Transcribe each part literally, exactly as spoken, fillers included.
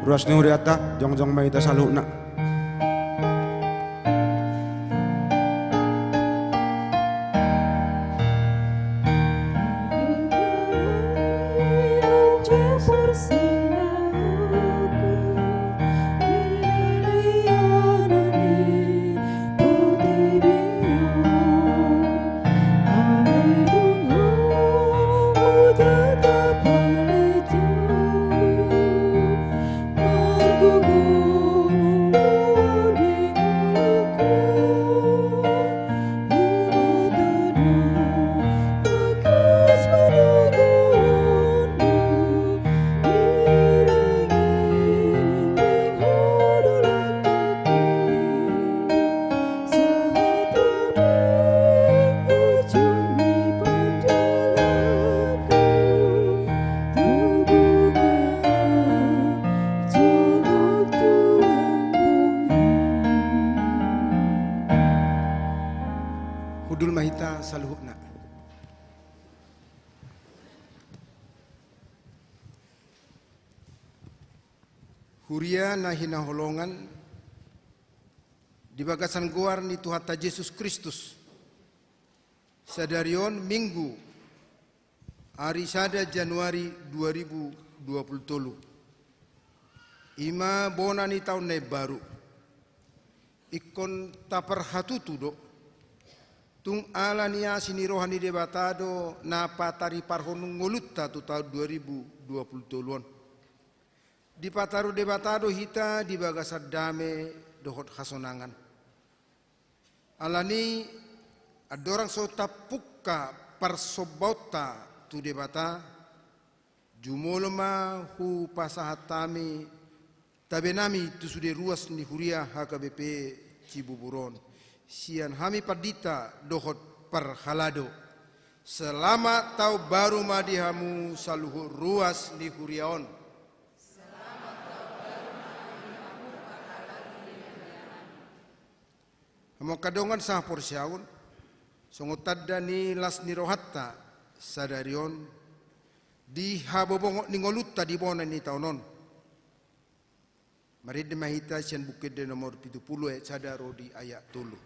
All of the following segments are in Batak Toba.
Ruas ni hurianta, jongjong ma hita saluhutna. Hundul ma hita saluhutna. Huria na hinaholongan, di bagasan goar ni Tuhanta Jesus Kristus, sadari on Minggu, ari sada Januari dua ribu dua puluh tolu, i ma bona ni taon na imbaru. Ingkon taparhatutu do, tung ala ni asi ni roha ni Debata do na patariparhon ngolunta tu taon dua ribu dua puluh tolu on. Dipataru Debata do hita di bagasan dame dohot hasonangan. Alani andorang so tapungka parsombaonta tu Debata, jumolo ma hupasahat hami tabenami tu sude ruas ni huria H K B P Cibubur on, sian hami pandita dohot parhalado. Selamat taon baru ma di hamu saluhut ruas ni huria on. Hamu angka dongan sahaporseaon, songon tanda ni las ni rohanta sadari on di habobongot ni ngolunta di bona ni taon on, marende ma hita sian Buku Ende nomor pitu pulu ayat sada ro di ayat tolu.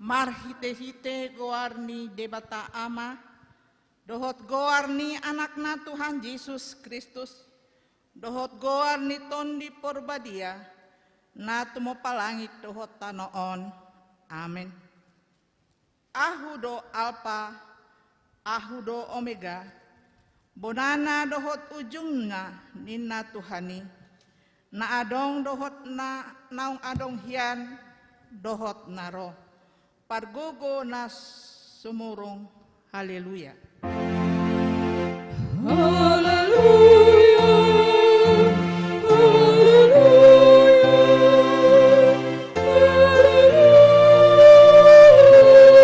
Marhitehite goar ni Debata Ama, dohot goar ni Anakna Tuhan Jesus Kristus, dohot goar ni Tondi Porbadia, na tumompa langit dohot tano on. Amen. Ahu do Alpa, Ahu do Omega, bonana dohot ujungna, ninna Tuhan i, na adong dohot na naung adong hian, dohot na ro, pargogo na s-, Tumurung. Haleluya. Haleluya, haleluya,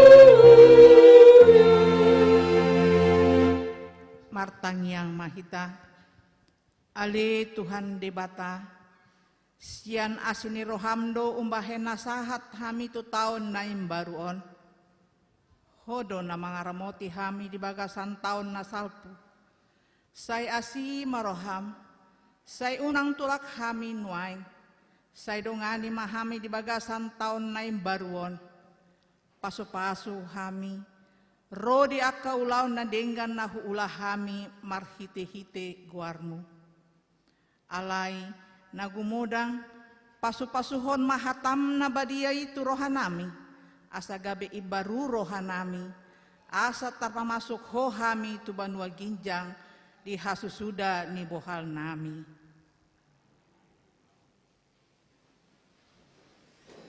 haleluya. Martangiang ma hita. Ale Tuhan Debata, sian asi ni roham do umbahen na sahat hami tu taon na imbaru on. Ho do na mangaramoti hami di bagasan taon na salpu. Sai asi ma roham, sai unang tulak hami nuaeng, sai dongani ma hami di bagasan taon na imbaru on. Pasupasu hami, ro di angka ulaon na denggan na huula hami marhitehite goarmu. Alai, na gumodang, pasupasuhon ma hatam na badia i tu rohanami, asa gabe imbaru rohanami, asa tarpamasuk ho hami tu banua ginjang di hasusuda ni bohalnami.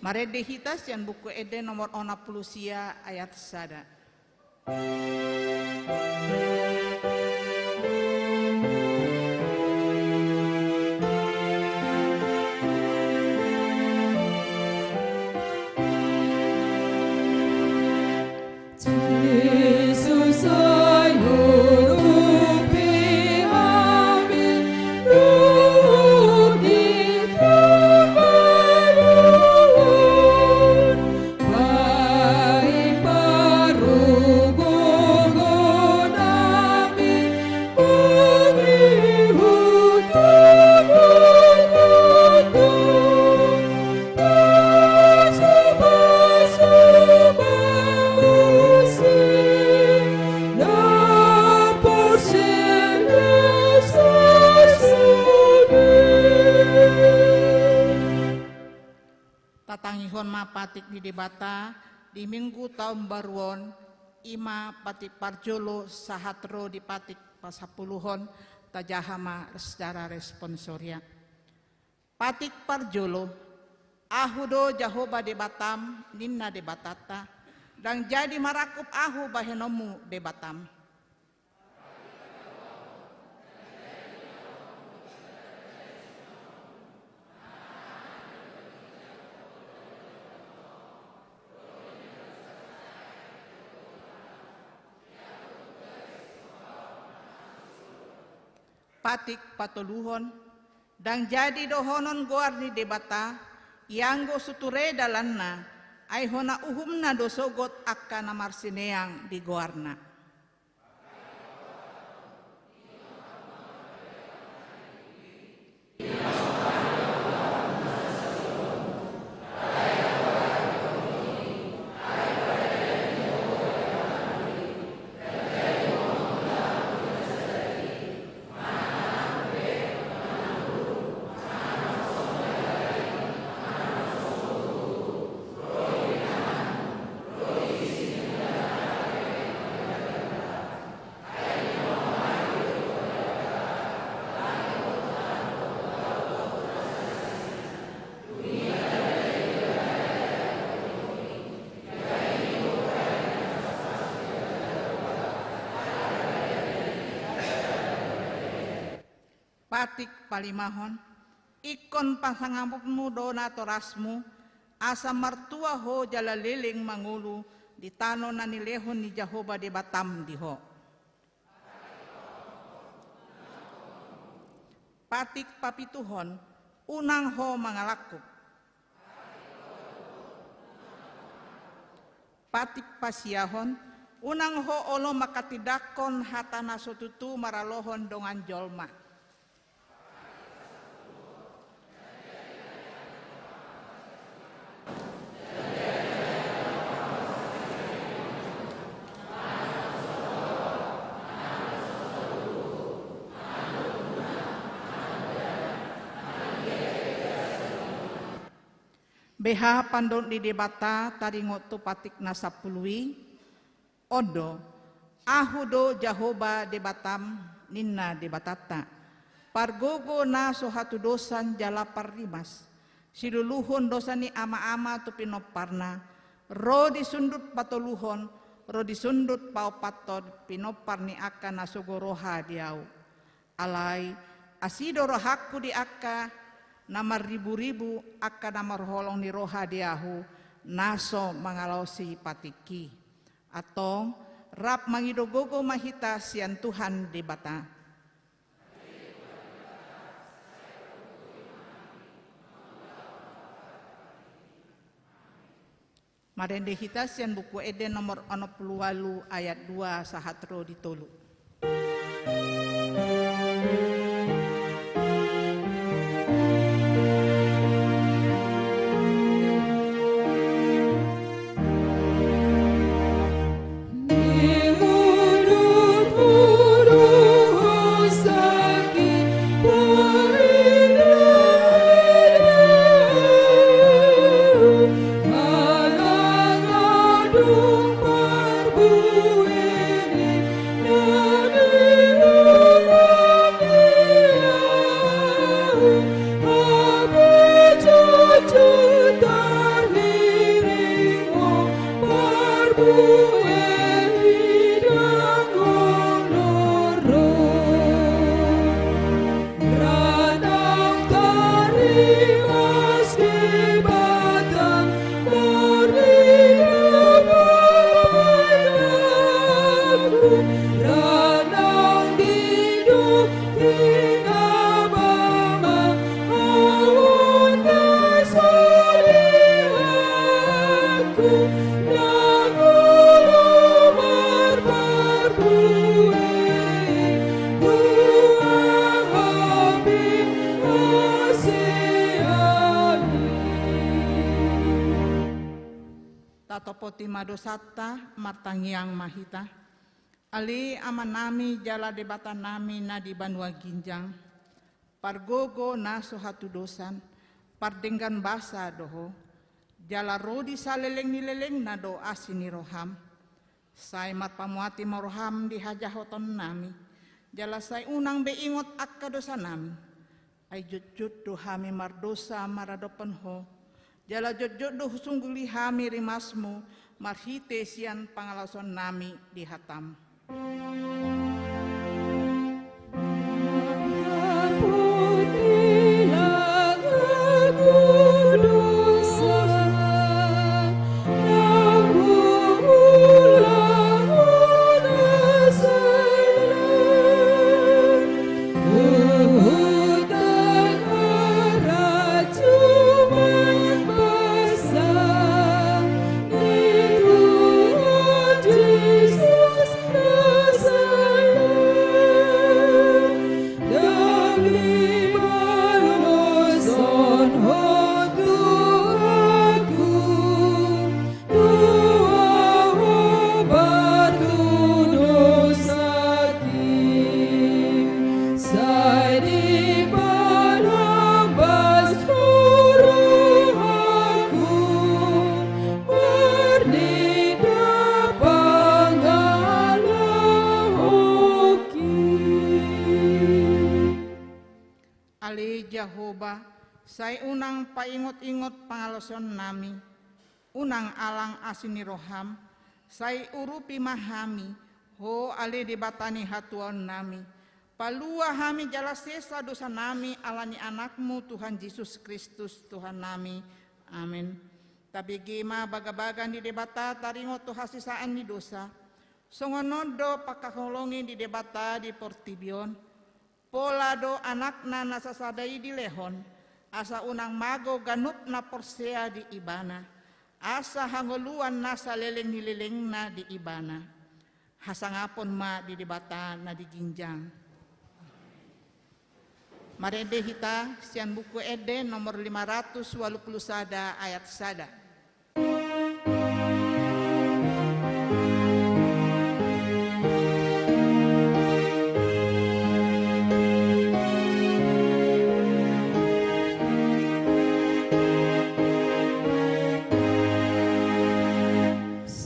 Marende hita sian Buku Ende nomor onom pulu sia ayat sada. Tatangihon ma patik ni Debata di Minggu taon baru on, i ma patik parjolo sahat ro di patik pasampuluhon, tajaha ma secara responsoria. Patik parjolo, Ahu do Jahowa Debatam, ninna Debatanta, ndang jadi marangkup Ahu bahenonmu debatam. Patik patoluhon, ndang jadi dohonon goar ni Debata, ianggo suture dalanna, ai hona uhumna do sogot angka na marsineang di goarna. Patik palimahon, ingkon pasangaponmu do natorasmu, asa martua ho jala leleng mangolu di tano na nilehon ni Jahowa Debatam di ho. Patik papituhon, unang ho mangalangkup. Patik pasiahon, unang ho olo manghatindanghon hata na so tutu maralohon dongan jolma. Beha pandok ni Debata taringot tu patik na sampulu i? On do, Ahu do Jahowa Debatam, ninna Debatanta, pargogo na so hatudosan jala parrimas, siluluhon dosa ni amaama tu pinomparna, ro di sundut patoluhon, ro di sundut paompathon pinompar ni angka na sogo roha di ahu. Alai asi do rohangku di angka na marriburibu, angka na marholong ni roha di ahu, na so mangalaosi patikki. Antong, rap mangido gogo ma hita sian Tuhan Debata. Marende hita sian Buku Ende nomor onom pulu ualu ayat dua sahat ro di tolu. Tatopoti ma dosanta, martangiang ma hita. Ale Amanami jala Debatanami na di banua ginjang, pargogo na so hatudosan, pardenggan basa do Ho, jala ro di saleleng ni lelengna do asi ni roham. Sai marpamuati ma roham di hajahatonami, jala sai unang be ingot angka dosanami. Ai jotjot do hami mardosa maradophon Ho, jala jotjot do husungguli hami rimasmu marhite sian pangalaosonnami di hatam. Ale Jahowa, sai unang paingot-ingot pangalaosonnami, unang alang asi ni roham, sai urupi ma hami, Ho ale Debata ni hatuaonnami. Palua hami jala sesa dosanami ala ni Anakmu Tuhan Jesus Kristus Tuhannami. Amen. Tabege ma bagabaga ni Debata taringot tu hasesaan ni dosa. Songon on do pangkaholongi ni Debata di portibi on. Pola do Anakna na sasada i dilehon, asa unang mago ganup na porsea di Ibana, asa hangoluan na saleleng ni lelengna di Ibana. Hasangapon ma di Debata na di ginjang. Marende hita sian Buku Ende nomor lima ratus ualu pulu sada ayat sada.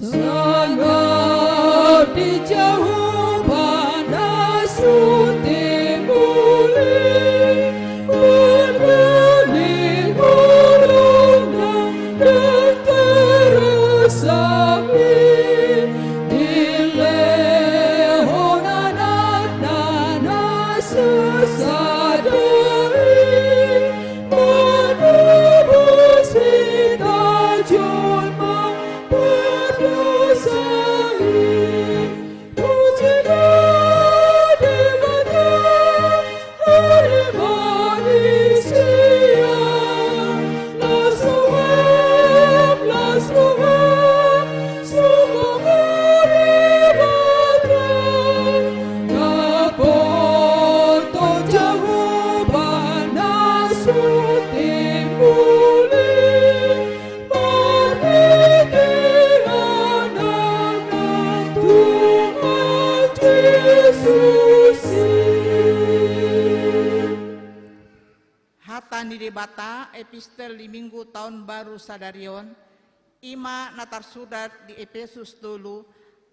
Sangap di Jahowa na sutimuli, marnini holongna ndang tarasami, di Hata ni Debata, epistel di Minggu taon baru sadari on, i ma na tarsurat di Epesus tolu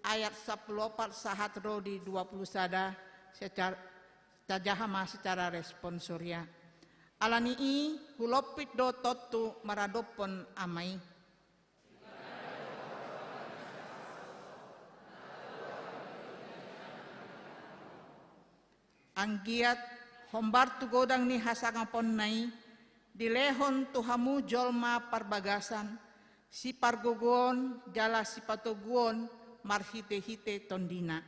ayat sampulu opat sahat ro di dua pulu sada, secara, tajaha ma secara responsoria. Alani i, hulompit do tontu maradophon Ama i. Anggiat hombar tu godang ni hasangaponna i, dilehon tu hamu jolma parbagasan, sipargogoon jala sipatoguon marhitehite TondiNa.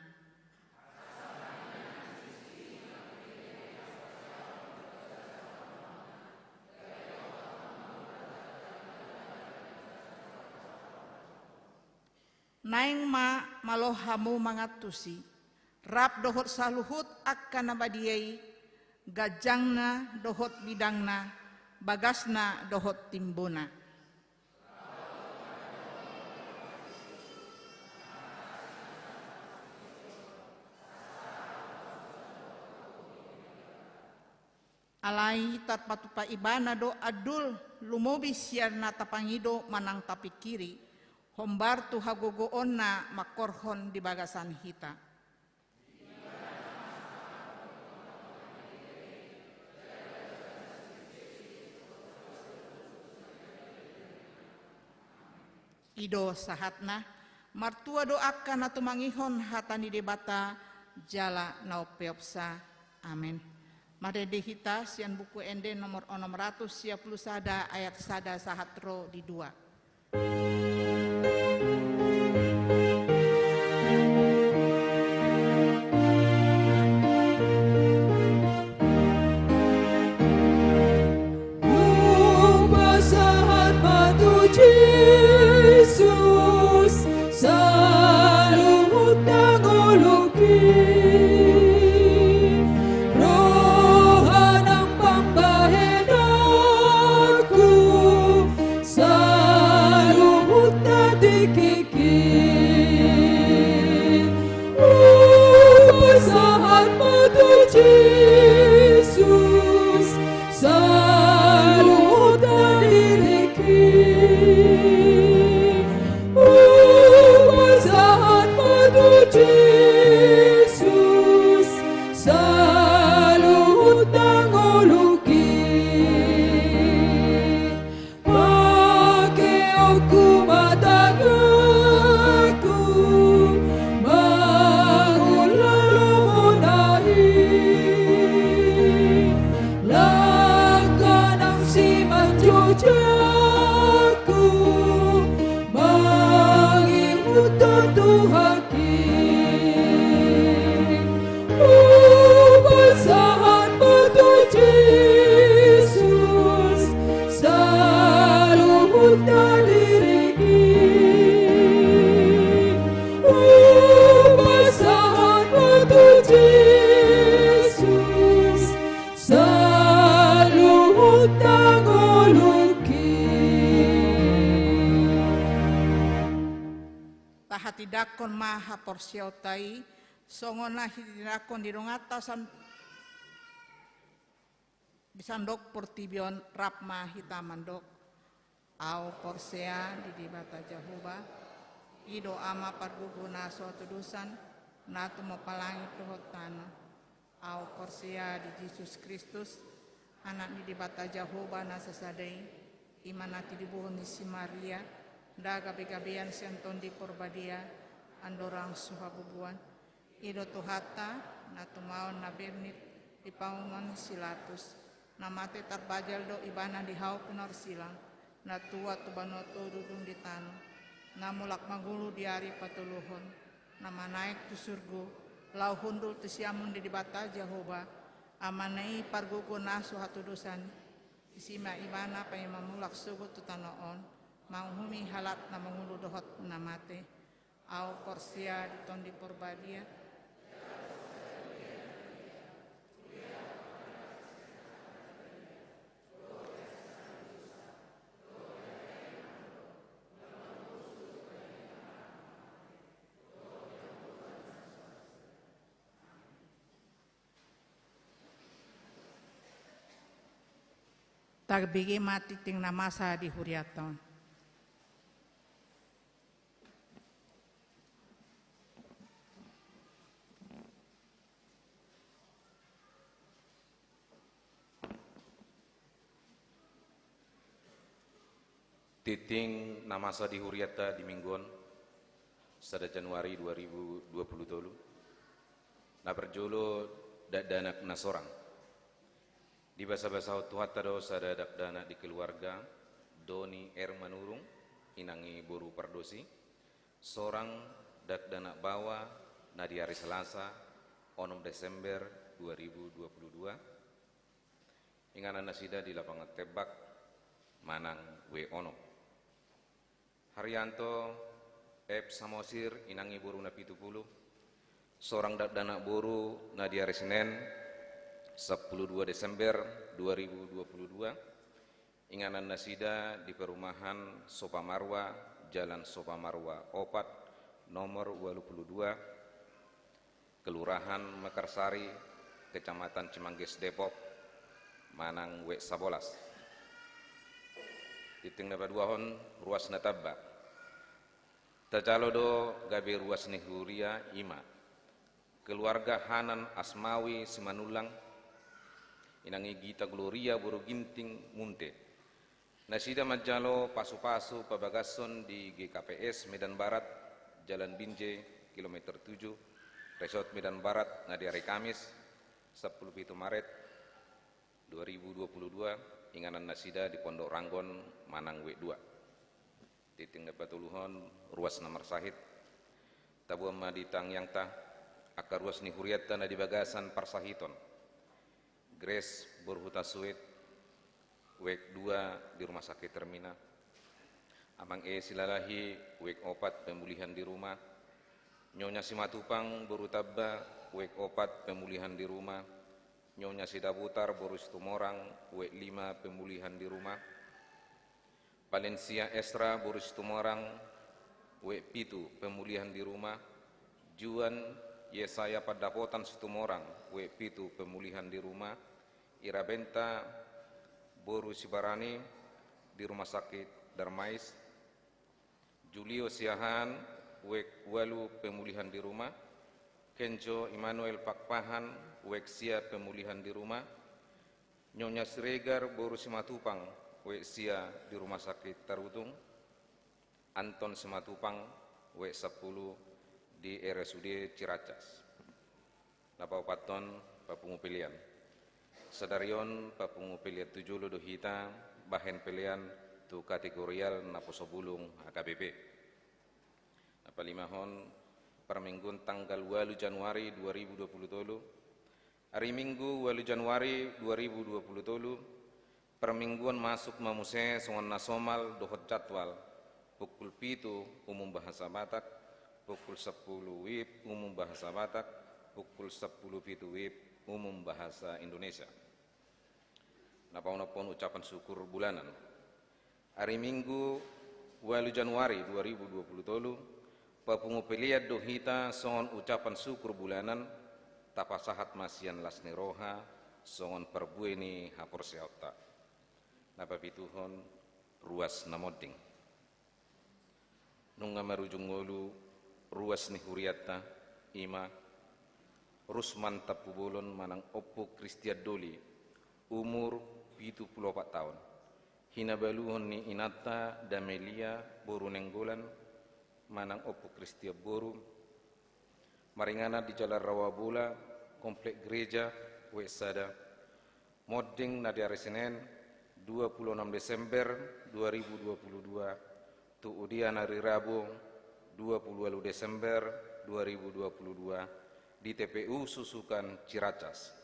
Naeng ma malo hamu mangantusi, rap dohot saluhut angka na badia i, ganjangna dohot bidangna, bagasna dohot timbona. Alai tarpatupa Ibana do andul, lumobi sian na tapangido manang tapingkiri, hombar tu hagogoonna mangkorhon di bagasan hita. I do sahatna. Martua do angka na tumangihon hata ni Debata jala na umpeopsa. Amen. Marende hita sian Buku Ende nomor onom ratus sia pulu sada ayat sada sahat ro di dua. Hupasahat ma tu Jesus saluhut na ngolungki, roha nang pambahenanku saluhut na tingki. Hupasahat ma tu Jesus saluhut na diringki. Hupasahat ma tu Jesus saluhut na ngolungki. Pangkeonku ma tanganku mangula lomona i, langka nang simanjujungku mangihuthon Tuhan. Hupasahat ma tu Jesus saluhut na diringki. Hupasahat ma tu Jesus saluhut na ngolungki. Tahatindangkon ma haporseaonta i, songon na hitindangkon di donganta san-, di sandok portibi on. Rap ma hita mandok. Ahu porsea di Debata Jahowa, i do Ama pargogo na so hatudosan, na tumompa langit dohot tano. Ahu porsea di Jesus Kristus, Anak ni Debata Jahowa na sasada i, i ma na tinibohon ni si Maria, nda gabegabean sian Tondi Porbadia, andorang so habubuan. I do Tuhanta, na tumaon na bernit di pangungunan ni si Latus, na mate tarbajal do Ibana di hau pinorsilang, na tuat tu banua toru dung di tano, na mulak mangolu di ari patoluhon, na manaek tu surgo, laho hundul tu siamun ni Debata Jahowa, Amana i pargogo na so hatudosan. Disi ma Ibana paima mulak sogot tu tano on, manguhumi halak na mangolu dohot na mate. Ahu porsea di Tondi Porbadia. Tabege ma tingting na masa di hurianta on. Tingting na masa di hurianta di minggu on, sada Januari dua ribu dua puluh tolu. Na parjolo, dakdanak na sorang. Dibasabasahon Tuhanta do sada dakdanak di keluarga, Doni R. Manurung, inang i boru Pardosi, sorang dakdanak baoa na di ari Selasa, onom Desember dua ribu dua puluh dua, inganan nasida di Lapangan Tembak manang W onom. Haryanto F. Samosir, inang i boru na pitu pulu, sorang dakdanak boru na di ari Senen, sampulu dua Desember dua ribu dua puluh dua, inganan nasida di perumahan Sopamarua, Jalan Sopamarua opat, nomor ualu pulu dua, Kelurahan Mekarsari, Kecamatan Cimangges, Depok, manang W sabolas. Tingting na paduahon, ruas na tamba. Tajalo do gabe ruas ni huria, i ma keluarga Hanan Asmawi Simanullang, inang i Gita Gloria boru Ginting Munte. Nasida manjalo pasupasu pabagason di G K P S Medan Barat, Jalan Binjai, kilometer tujuh, Resort Medan Barat, na di ari Kamis, sampulu pitu Maret dua ribu dua puluh dua, inganan nasida di Pondok Ranggon manang W dua. Tingting na patoluhon, ruas na marsahit. Taboan ma di tangiangta angka ruas ni hurianta na di bagasan parsahiton. Grace boru Hutasuit, W dua di Rumah Sakit Hermina. Amang E Silalahi, W opat, pemulihan di rumah. Nyonya Simatupang boru Tamba, W opat, pemulihan di rumah. Nyonya Sidabutar boru Situmorang, W lima, pemulihan di rumah. Valencia Esra boru Situmorang, W pitu, pemulihan di rumah. Juan Yesaya Pandapotan Situmorang, W pitu, pemulihan di rumah. Ira Benta boru Sibarani, di Rumah Sakit Darmais. Julio Siahaan, W ualu, pemulihan di rumah. Kenjo Immanuel Pakpahan, W sia, pemulihan di rumah. Nyonya Siregar boru Simatupang, W sia, di Rumah Sakit Tarutung. Anton Simatupang, W sampulu, di R S U D Ciracas. Na paopathon, papungu pelean. Sadari on papungu pelean tu jolo do hita bahen pelean tu kategorial naposo bulung H K B P. Na palimahon, parmingguon tanggal ualu Januari dua ribu dua puluh tolu, ari Minggu ualu Januari dua ribu dua puluh tolu, parmingguon masuk ma muse songon na somal dohot jadwal. Pukul pitu umum bahasa Batak, pukul sampulu W I B umum bahasa Batak, pukul sampulu pitu W I B umum bahasa Indonesia. Na paonomhon, ucapan syukur bulanan. Ari Minggu ualu Januari dua ribu dua puluh tolu, papungu pelean do hita songon ucapan syukur bulanan, tapasahat ma sian las ni roha songon parbue ni haporseaonta. Na papituhon, ruas na monding. Nunga marujung ngolu ruas ni hurianta, i ma Rusman Tampubolon manang Ompu Kristian Doli, umur pitu pulu opat taon. Hinabaluhon ni inanta Damelia boru Nainggolan manang Ompu Kristian boru, maringanan di Jalan Rawa Bola, Komplek Gereja, W sada. Monding na di ari Senen, dua pulu onom Desember dua ribu dua pulu dua, tu udian ari Rabu, dua pulu ualu Desember dua ribu dua pulu dua, di T P U Susukan, Ciracas.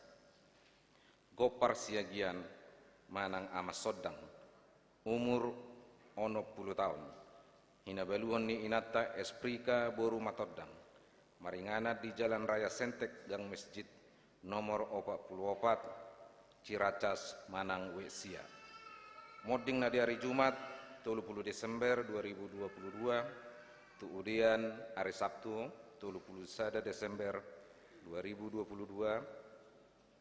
Gompar Siagian manang Ama Sondang, umur onom pulu taon. Hinabaluhon ni inanta Esprika boru Matondang, maringanan di Jalan Raya Sentek, Gang Mesjid, nomor opat pulu opat, Ciracas manang W sia. Monding na di ari Jumat, tolu pulu Desember dua ribu dua pulu dua, tu udian ari Sabtu, tolu pulu sada Desember dua ribu dua pulu dua,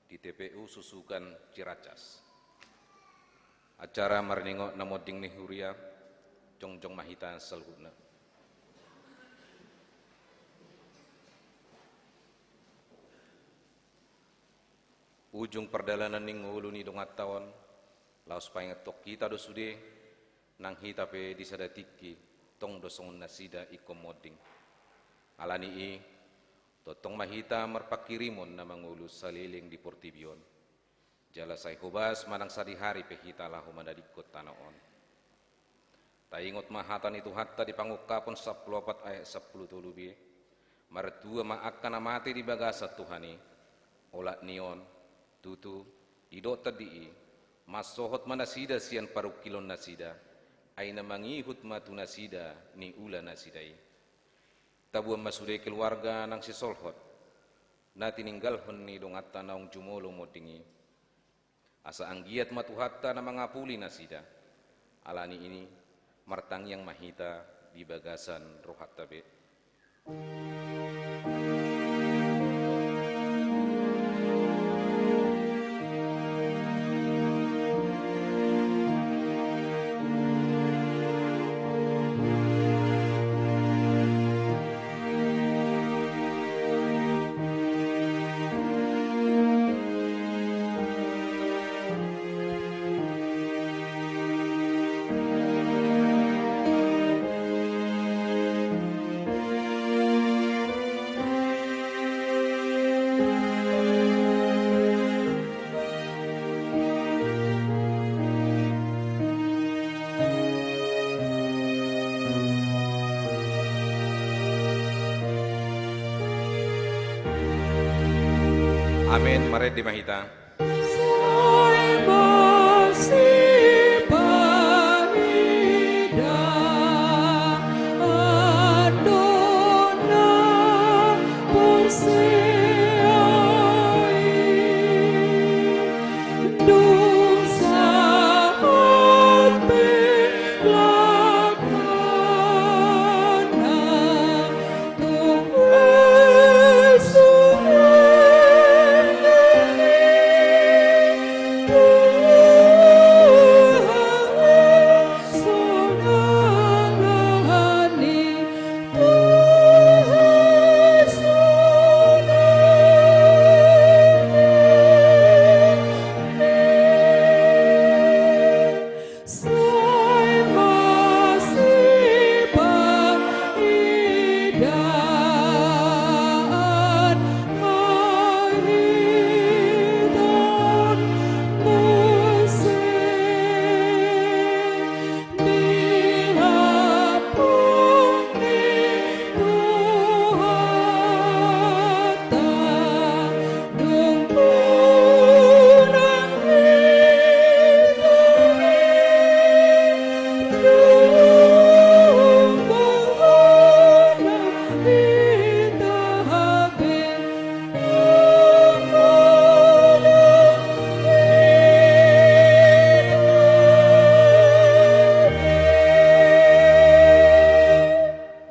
di T P U Susukan, Ciracas. Acara marningot na monding ni huria, jongjong ma hita saluhutna. Ujung pardalanan ni ngolu ni donganta on, laos paingothon hita do sude, nang hita pe di sada tingki, tong do songon nasida ingkon monding. Ala ni i, tongtong ma hita marpanghirimon na mangolu saleleng di portibi on. Jala sai hobas manang sadihari pe hita laho manadingkon tano on. Taingot ma hata ni Tuhanta di Pangungkapon sampulu opat ayat sampulu tolu be: Martua ma angka na mate di bagasan Tuhan i. Olat ni on, tutu, didok Tondi i, mansohot ma nasida sian parungkilon nasida, ai na mangihut ma tu nasida niula nasida i. Taboan ma sude keluarga nang sisolhot na tininggalhon ni donganta naung jumolo monding i. Asa anggiat ma Tuhanta na mangapuli nasida. Ala ni i, martangiang ma hita di bagasan rohanta be. Amen. Marende ma hita.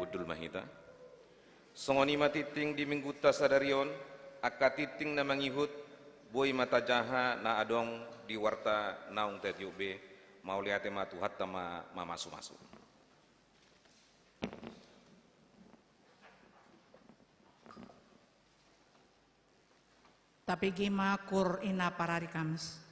Hundul ma hita. Songon i ma tingting di minggunta sadari on, angka tingting na mangihut, boi ma tajaha na adong di warta naung tatiop be. Mauliate ma, Tuhanta ma mamasumasu. Tapigi ma kur ina parari Kamis.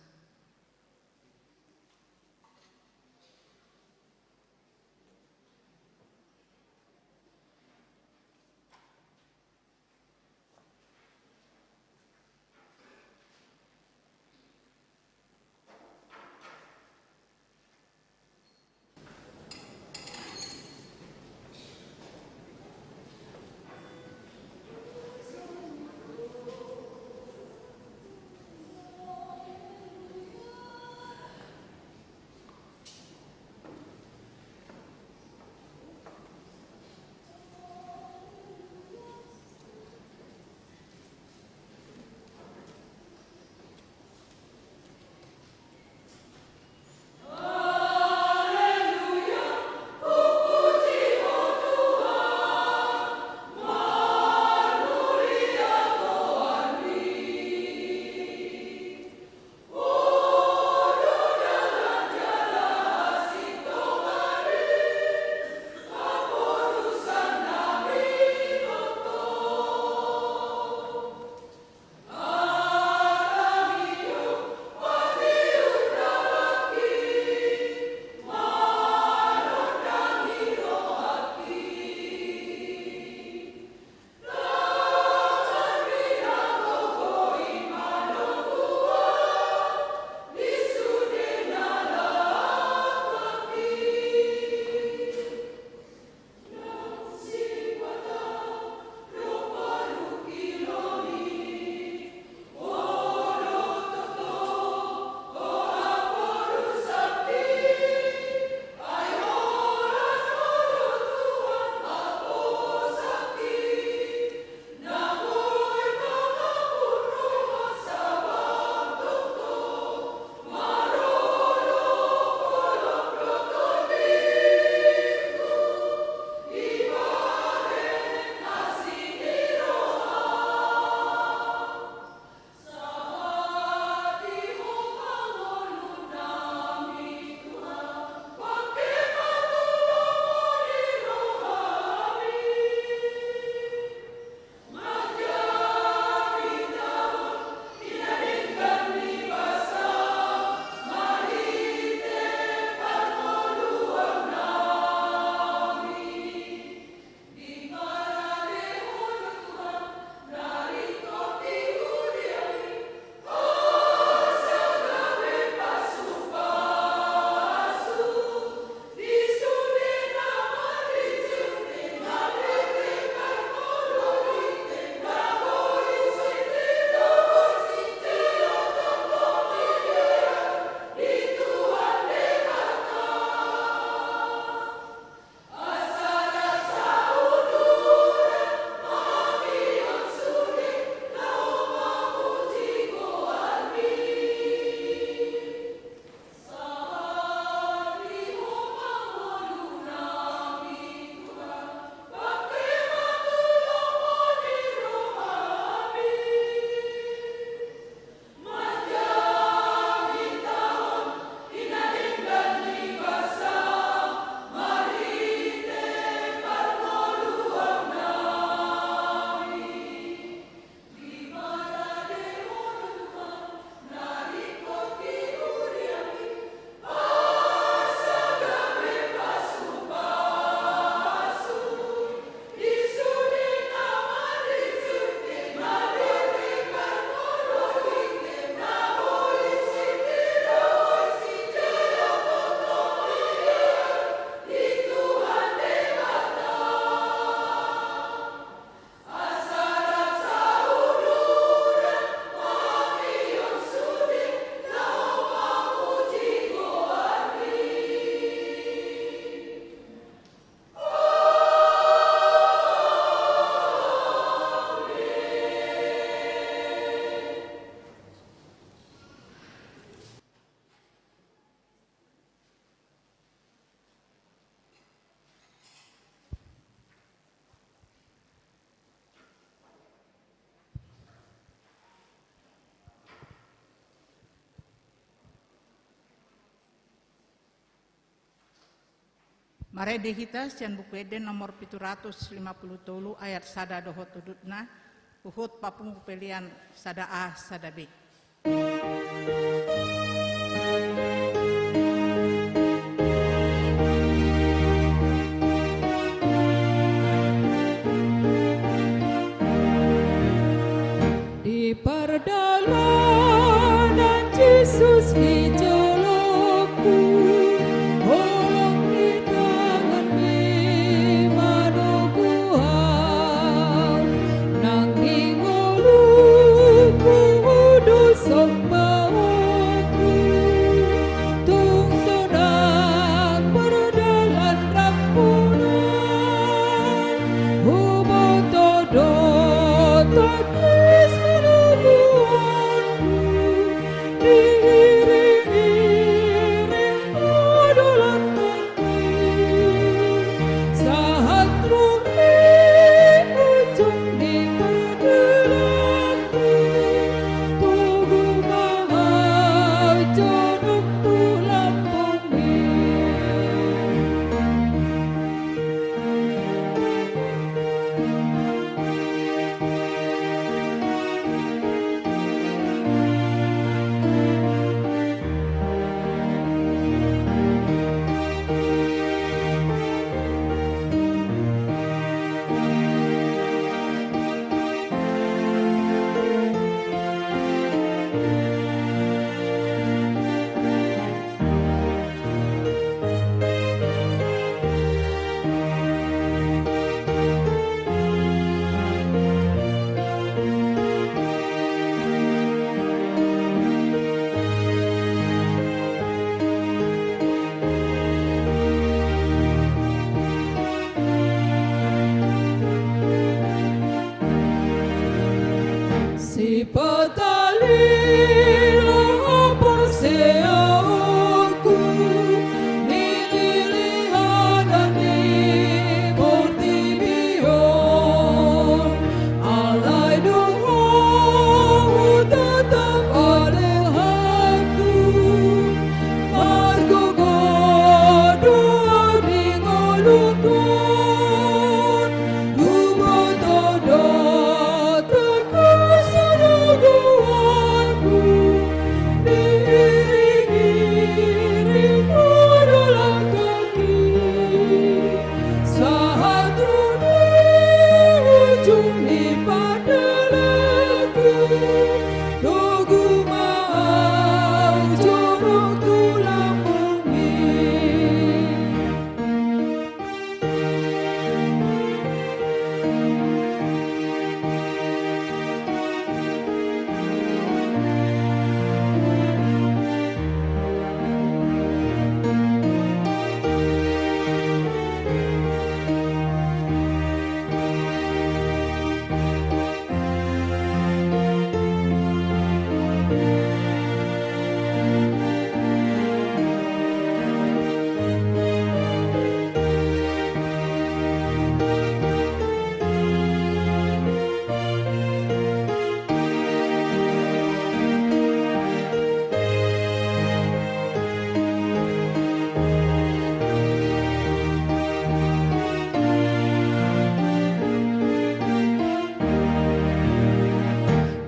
Marende hita sian Buku Ende nomor pitu ratus lima pulu tolu ayat sada dohot udutna, huhut papungu pelean sada A sada B. Di pardalanan Jesus di jolongku, holong ni tanganmi manogu au, nang di ngolungku hudos sumbaonku, tung sonang mardalan rambu na huboto do tangkas harajaonku, diiring-iring do langkahku, sahat ro di ujung ni pardalanan. Togu ma au jonok tu lambungmi. Sipatalina haporseaonku, nililihanan ni portibi on, alai dung ho hutatap ale hangku, margogo do di ngolungkon, huboto do tangkas harajaonku, diiring-iring do langkahku, sahat ro di ujung ni pardalanan. Togu ma au jonok tu lambungmi.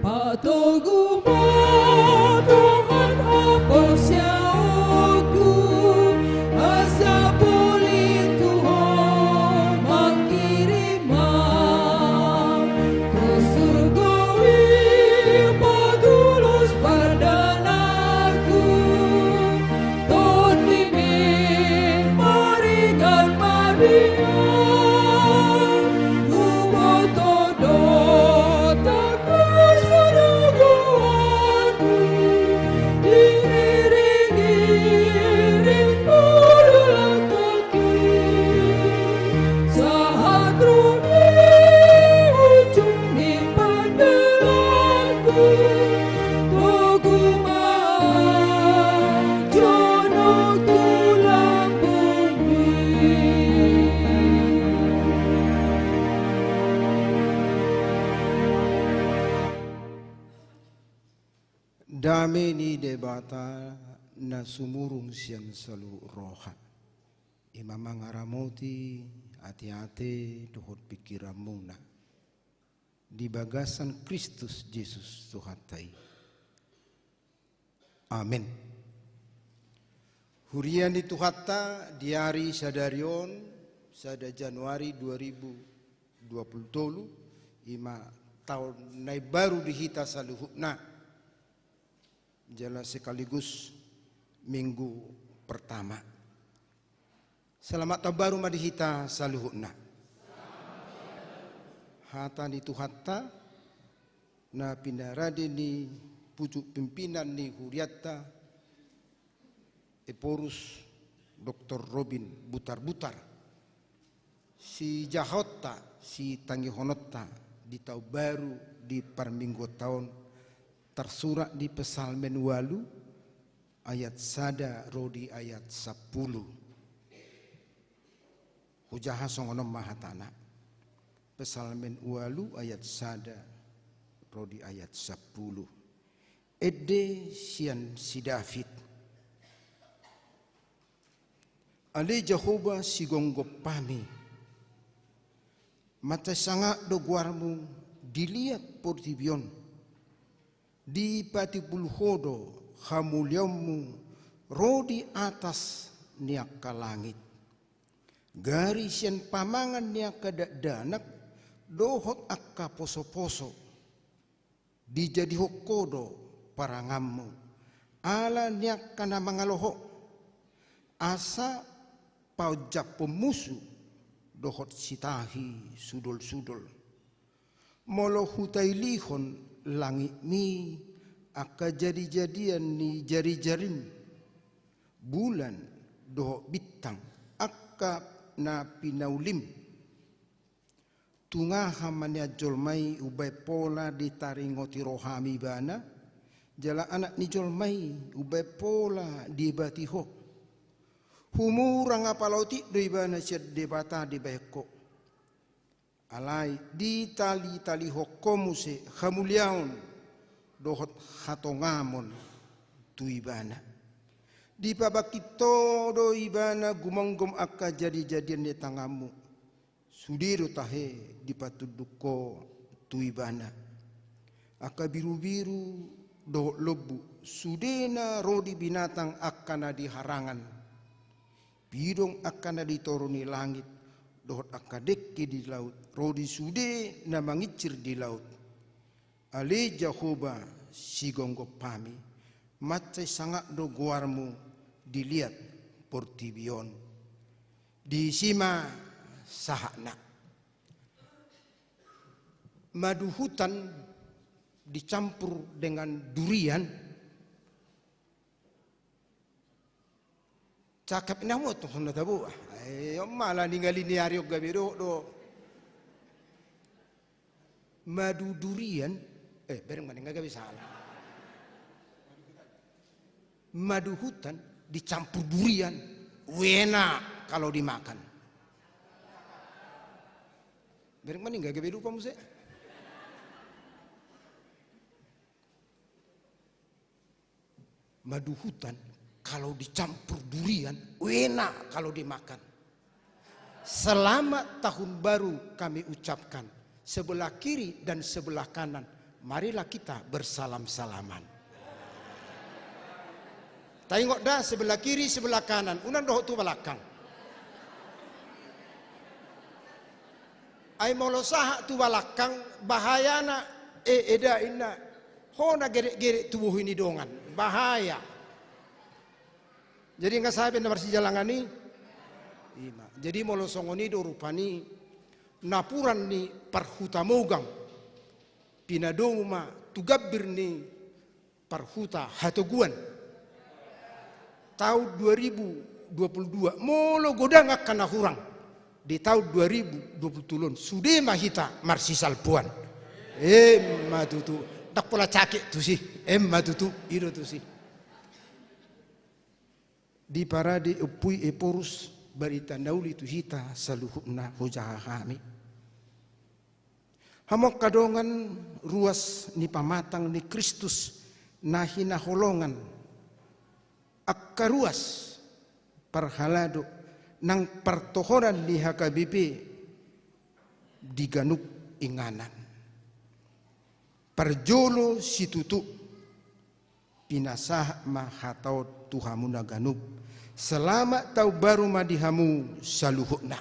Patogu ma Tuhan haporseaonku, asa polin tu Ho mangkirim au. Tu surgo i patulos pardananku, TondiMi maringan ma di au. Huboto do tangkas harajaonku, diiring-iring do langkahku, sahat ro di ujung ni pardalanan. Togu ma jonok tu lambungmi. Dame ni Debata na sumurung sian saluhut roha, Ima mangaramoti ateate dohot pingkiranmuna di bagasan Kristus Jesus Tuhanta i. Amen. Huria ni Tuhanta, di ari sadari on, sada Januari dua ribu dua puluh tolu, ima taon na imbaru di hita saluhutna. Jala sekaligus minggu pertama. Selamat taon baru ma di hita saluhutna. Hata ni Tuhanta na pinarade ni pucuk pimpinan ni hurianta, Ephorus Doktor Robin Butarbutar. Sijahonta, sitangihononta di taon baru di parmingguonta on tarsurat di Psalmen ualu ayat sada ro di ayat sampulu. Hujaha songon on ma hatana. Psalmen ualu ayat sada ro di ayat sampulu. Ende sian si David. Ale Jahowa sigomgompami, mansai sangap do goarmu di liat portibi on. Dipatipul ho do hamuliaonmu ro di atas ni angka langit. Gari sian pamangan ni angka dakdanak dohot angka posoposo. Dijadihon ho do paranganmu ala ni angka na mangalo ho, asa paonjaphon musu dohot sitahi sudolsudol. Molo hutailihon langitmi angka jadijadian ni jarijarim, bulan dohot bintang angka na pinaulim, tungaha ma nian jolma i umbahen pola ditaringoti roham ibana, jala anak ni jolma i umbahen pola diebati ho? Humurang apala otik do ibana sian Debata dibahen ho. Alai ditalitalihon ho muse hamuliaon dohot hatongamon tu ibana. Dipabangkit ho do ibana gumomgom angka jadijadian ni tanganmu. Sude do tahe dipatunduk ho tu ibana. Angka birubiru dohot lombu, sudena ro di binatang angka na di harangan. Pidong angka na di toru ni langit, dohot angka dengke di laut, ro di sude na mangincir di laut. Ale Jahowa sigomgompami, mansai sangap do goarmu di liat portibi on. Disi ma sahatna. Madu hutan dicampur dengan durian. Cakap na muat tu hona tabo. Eh, mala ningali ni ari on gabe do, do. Madu durian, eh, bereng mana nggak gabe salah. Madu hutan dicampur durian, enak kalau dimakan. Bereng mana nggak gabe lupa muse. Madu hutan kalau dicampur durian, enak kalau dimakan. Selamat tahun baru kami ucapkan. Sebelah kiri dan sebelah kanan, marilah kita bersalam-salaman. Taingot da, sebelah kiri, sebelah kanan, unang dohot tu balakang. Ai molo sahat tu balakang, bahayana, eh, eda inna. Ho na gerek-gerek tu bohi ni dongan. Bahaya. Jadi nga sabe na marsijalangan i. Ima. Jadi molo songon i do rupani napuran ni parhuta mogang. Pinadomu ma tu gambir ni parhuta hatoguan. Tahun dua ribu dua puluh dua, molo godang angka na hurang di tahun dua ribu dua puluh tolu on, sude ma hita marsisalpuan. Emma tutu. Ndang pola cakek tusi. Emma tutu. I do tusi. Diparade Ompu i Ephorus barita na uli tu hita saluhutna, hujaha hami. Hamu angka dongan ruas ni pamatang ni Kristus na hinaholongan, angka ruas parhalado nang partohonan ni H K B P di ganup inganan. Parjolo situtu, pinasahat ma hata on tu hamuna ganup. Selamat taon baru ma di hamu saluhutna.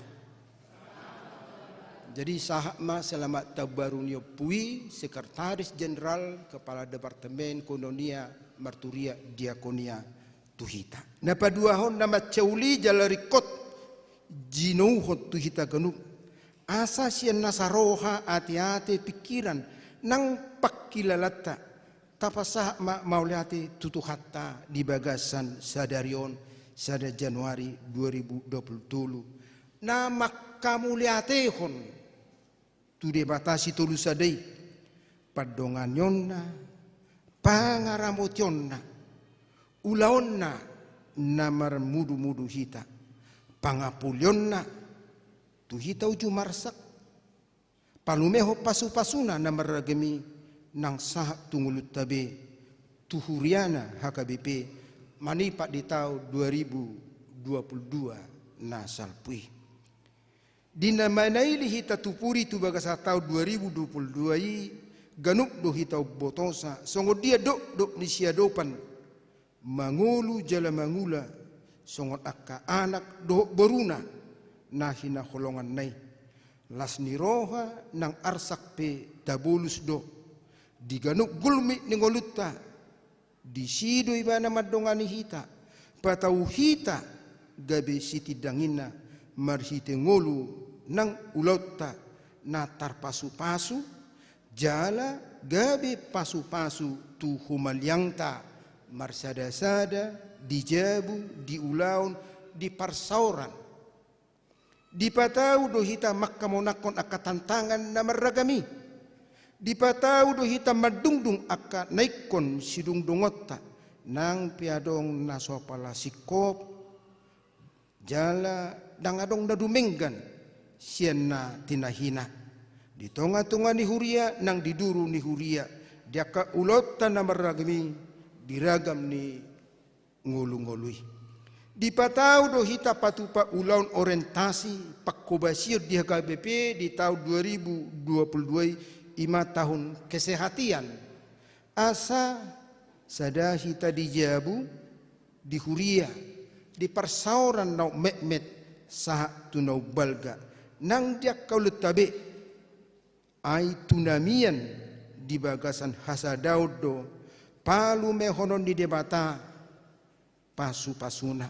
Jadi sahat ma selamat taon baru ni ompu i, Sekretaris Jenderal, Kepala Departemen Koinonia, Marturia, Diakonia, tu hita. Na paduahon na mansai uli jala ringkot jinouhon tu hita ganup, asa sian nasa roha, ateate, pingkiran nang pangkilalanta, tapasahat ma mauliate tu Tuhanta di bagasan sadari on, sada Januari dua ribu dua puluh tolu, na manghamauliatehon tu Debata Sitolu Sada i, pandonganionna, pangaramotionna, ulaonna na marmudumudu hita, pangapulionna tu hita uju marsak, palumehon pasupasuna na marragam i nang sahat tu ngolunta be, tu huriana H K B P manipat di taon dua ribu dua puluh dua na salpu i. Di na manaili hita tu pudi tu bagasan taon dua ribu dua puluh dua i, ganup do hita umbotosa songon dia dokdok ni siadopan, mangolu jala mangula songon angka anak dohot boruna na hinaholonganna i. Las ni roha nang arsak pe tabolus do di ganup gulmit ni ngolunta. Disi do Ibana mandongani hita, patau hita gabe sitindanginna marhite ngolu nang ulaonta na tarpasupasu, jala gabe pasupasu tu humaliangta marsadasada di jabu, di ulaon, di parsaoran. Dipatau do hita manghamonanghon angka tantangan na marragam i. Dipatau do hita mandungdung angka na ingkon sidungdungonta, nang pe adong na so pala singkop, jala ndang adong na dumenggan sian na tinahina. Di tongatonga ni huria nang di duru ni huria, di angka ulaonta na marragam i, di ragam ni ngolungolu i. Dipatau do hita patupa ulaon orientasi panghobasion di H K B P di taon dua ribu dua puluh dua i, i ma tahun kesehatan. Asa sada hita di jabu, di huria, di parsaoran naung metmet sahat tu naung balga, nang di angka ulaonta be. Ai tu na mian di bagasan hasadaon do palumehonon ni Debata pasupasuna.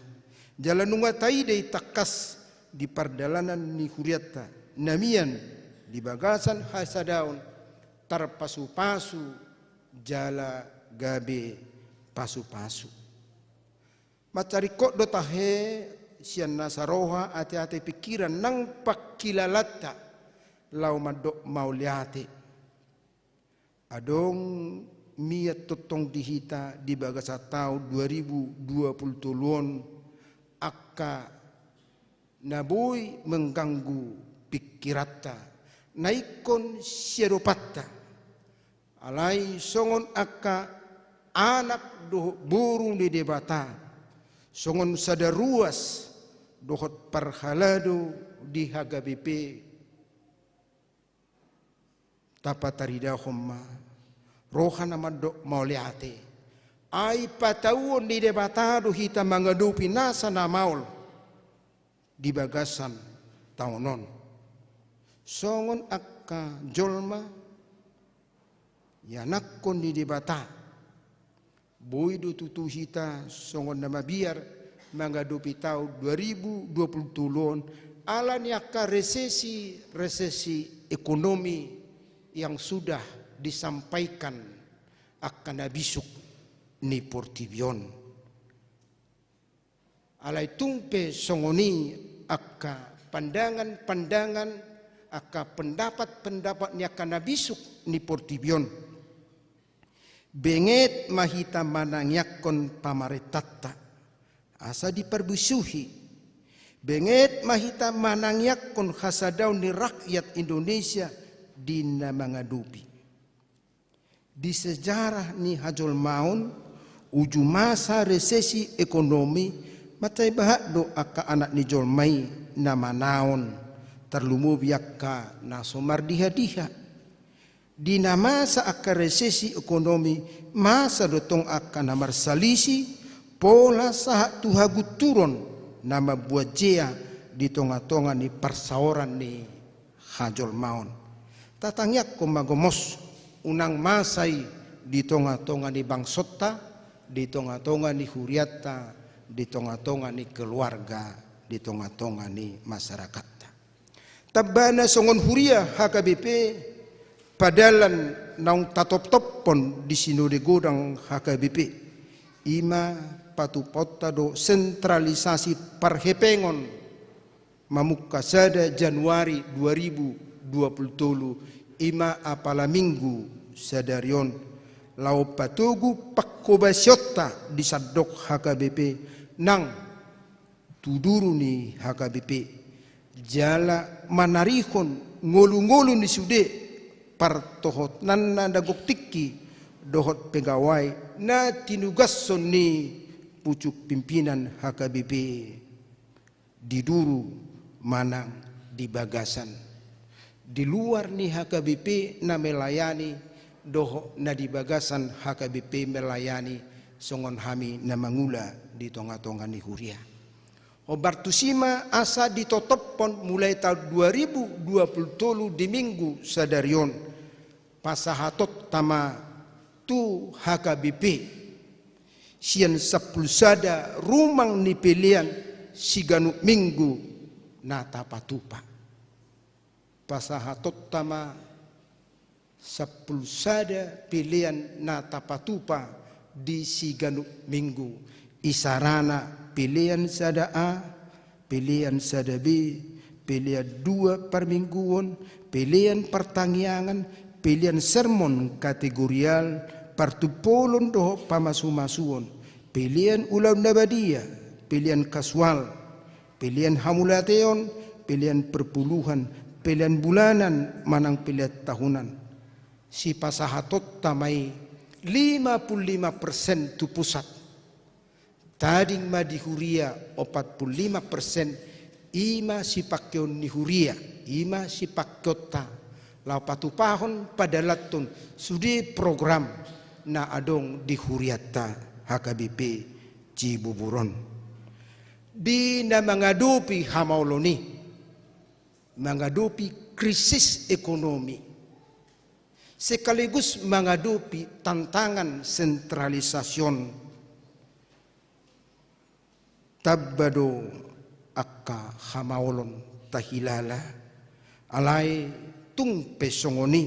Jala nunga taida i tangkas di pardalanan ni hurianta, na mian di bagasan hasadaon tarpasupasu jala gabe pasupasu. Mansai ringkot do tahe sian nasa roha, ateate, pingkiran nang pangkilalanta laho mandok mauliate. Adong mian tongtong di hita di bagasan taon dua ribu dua puluh tolu on angka na boi mengganggu pingkiranta, na ingkon siadopanta. Alai songon angka anak dohot boru ni Debata, songon sada ruas dohot parhalado di H K B P, tapataridahon ma roha na mandok mauliate. Ai patauon ni Debata do hita mangadopi nasa na maol di bagasan taon on. Songon angka jolma ianakhon ni Debata, boi do tutu hita songon na mabiar mangadopi taon dua ribu dua puluh tolu on, ala ni angka resesi, resesi ekonomi yang sudah disampaikan angka na bisuk ni portibi on. Alai tung pe songon i angka pandangan-pandangan, angka pendapat-pendapat ni angka na bisuk ni portibi on, benget ma hita manangiangkon pamarentanta asa diparbisuhi. Benget ma hita manangiangkon hasadaon ni rakyat Indonesia di na mangadopi. Di sejarah ni hajolmaon, uju masa resesi ekonomi Mansai bahat do angka anak ni jolma i na manaon, tarlumobi angka na so mardiha-diha. Di na masa angka resesi ekonomi, masa do tong angka na marsalisi, pola sahat tu hagunturon na mambuat jea di tonga-tonga ni parsaoran ni hajolmaon. Tatangiangkon ma gomos, unang masa i di tonga-tonga ni bangsonta, di tonga-tonga ni hurianta, di tonga-tonga ni keluarga, di tonga-tonga ni masyarakatta. Tambana songon huria H K B P, padalan naung tatoptophon di Sinode Godang H K B P, i ma patupaonta do sentralisasi parhepengon mamungka sada Januari dua ribu dua puluh tolu, i ma apala minggu sadari on, laho patogu panghobasionta di sandok H K B P nang tu duru ni H K B P, jala manarihon ngolu-ngolu ni sude partohonanna na gok tingki dohot pegawai na tinugashon ni pucuk pimpinan H K B P di duru manang di bagasan. Di luar ni H K B P na melayani dohot na di bagasan H K B P melayani, songon hami na mangula di tonga-tonga ni huria. Hombar tusi ma asa ditotophon mulai taon dua ribu dua puluh tolu di minggu sadari on, pasahatonta ma tu H K B P sian sampulu sada rumang ni pelean siganup minggu na tapatupa. Pasahatonta ma sampulu sada pelean na tapatupa di siganup minggu. Isarana pelean sada A, pelean sada B, pelean dua parmingguon, pelean partangiangan, pelean sermon kategorial, partumpolon dohot pamasumasuon, pelean ulaon na badia, pelean kasual, pelean hamauliateon, pelean perpuluhan, pelean bulanan manang pelean tahunan. Sipasahatonta ma i lima puluh lima persen tu pusat. Tading ma di huria opat puluh lima persen, i ma sipangkeon ni huria, i ma sipangkeonta laho patupahon, padalanhon sude program na adong di hurianta H K B P Cibubur on. Di na mangadopi hamaolon i, mangadopi krisis ekonomi, sekaligus mangadopi tantangan sentralisasi on, tamba do angka hamaolon tahilala. Alai tung pe songon i,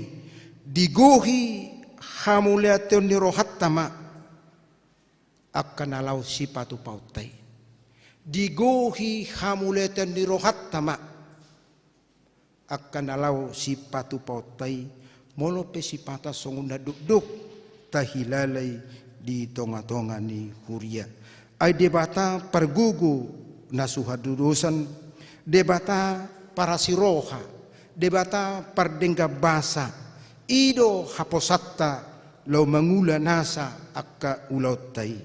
digohi hamauliateon ni rohanta ma angka na laho sipatupaonta i. Digohi hamauliateon ni rohanta ma angka na laho sipatupaonta i, molo pe sipata songon na dokdok tahilala i di tonga-tonga ni huria. Ai Debata pargogo na so hadodosan, Debata parasi roha, Debata pardenggan basa, i do haposanta laho mangula nasa angka ulaonta i.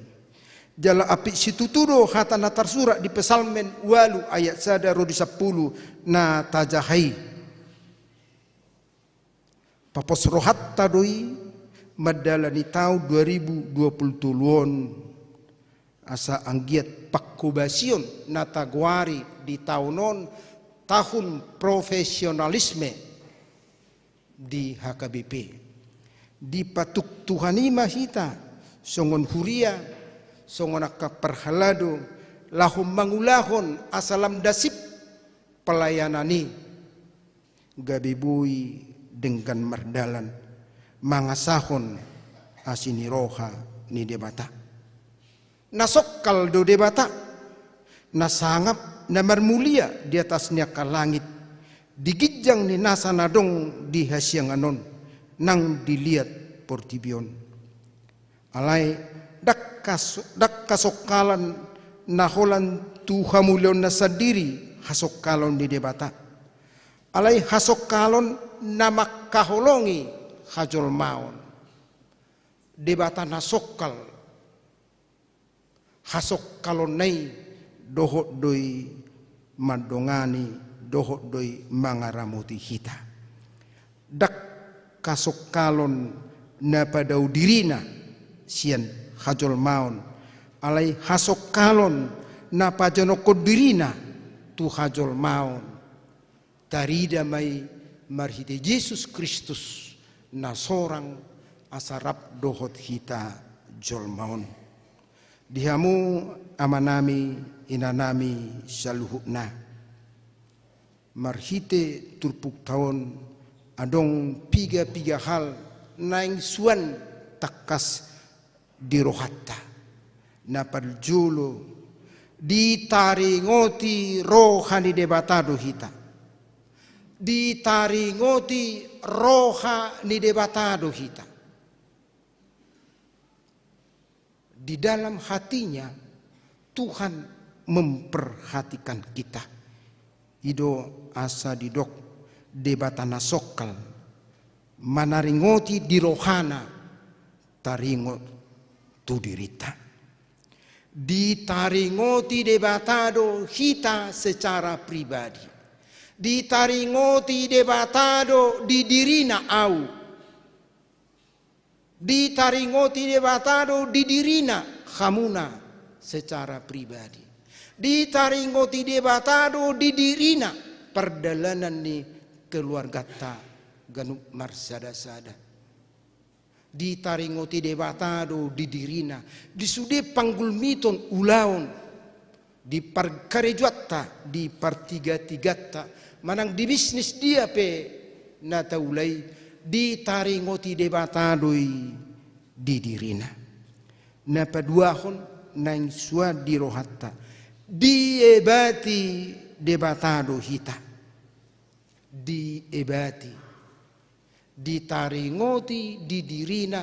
Jala apik situtu do hata na tarsurat di Psalmen ualu ayat sada ro di sampulu na tajaha i. Papos rohanta do i mandalani taon dua ribu dua puluh tolu on, asa anggiat panghobasion na tagoari di taon on tahun profesionalisme di H K B P. Dipatuk Tuhan i ma hita songon huria, songon angka parhalado, laho mangulahon asa lam dasip pelayanan i, gabe boi denggan mardalan, mangasahon asi ni roha ni Debata. Na songkal do Debata, na sangap, na marmulia di atas ni angka langit, di ginjang ni nasa na adong di hasiangan on, nang di liat portibi on. Alai ndang kas-, ndang hasongkalan na holan tu hamuliaonna sandiri hasongkalon ni Debata. Alai hasongkalon na mangkaholongi hajolmaon. Debata na songkal. Hasongkalonna i dohot do i mandongani, dohot do i mangaramoti hita. Ndang hasongkalon na padao dirina sian hajolmaon, alai hasongkalon na pajonokhon dirina tu hajolmaon. Tarida ma i marhite Jesus Kristus na sorang asa rap dohot hita jolma on. Di hamu amanami, inanami saluhutna, marhite turpukta on adong piga-piga hal naeng suan tangkas di rohanta. Na parjolo, ditaringoti roha ni Debata do hita. Ditaringoti roha ni Debata do hita. Di dalam hatinya Tuhan memperhatikan kita. I do asa didok Debata na songkal, manaringoti di rohana taringot tu dirinta. Ditaringoti Debata do hita secara pribadi. Ditaringoti Debata do di dirina au. Ditaringoti Debata do di dirina hamuna secara pribadi. Ditaringoti Debata do di dirina pardalanan ni keluarganta ganup marsada-sada. Ditaringoti Debata do di dirina di sude panggulmiton ulaon, di parkarejoanta, di partiga-tiganta, manang di bisnis dia pe na taula i, ditaringoti Debata do i di dirina. Na paduahon naeng suan di rohanta, diebati Debata do hita. Diebati. Ditaringoti di dirina.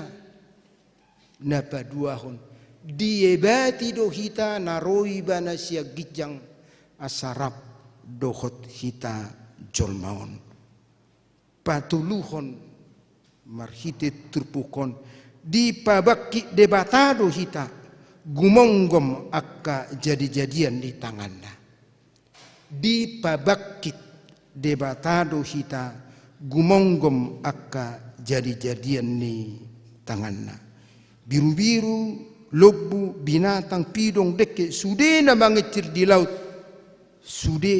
Na paduahon, diebati do hita na ro ibana sian ginjang asa rap dohot hita jolma on. Patoluhon, marhite turpuk on, dipabangkit Debata do hita gumonggom angka jadi-jadian ni tanganna. Dipabangkit Debata do hita gumonggom angka jadi-jadian ni tanganna. Birubiru, lombu, binatang, pidong, dengke, sude na mangincir di laut, sude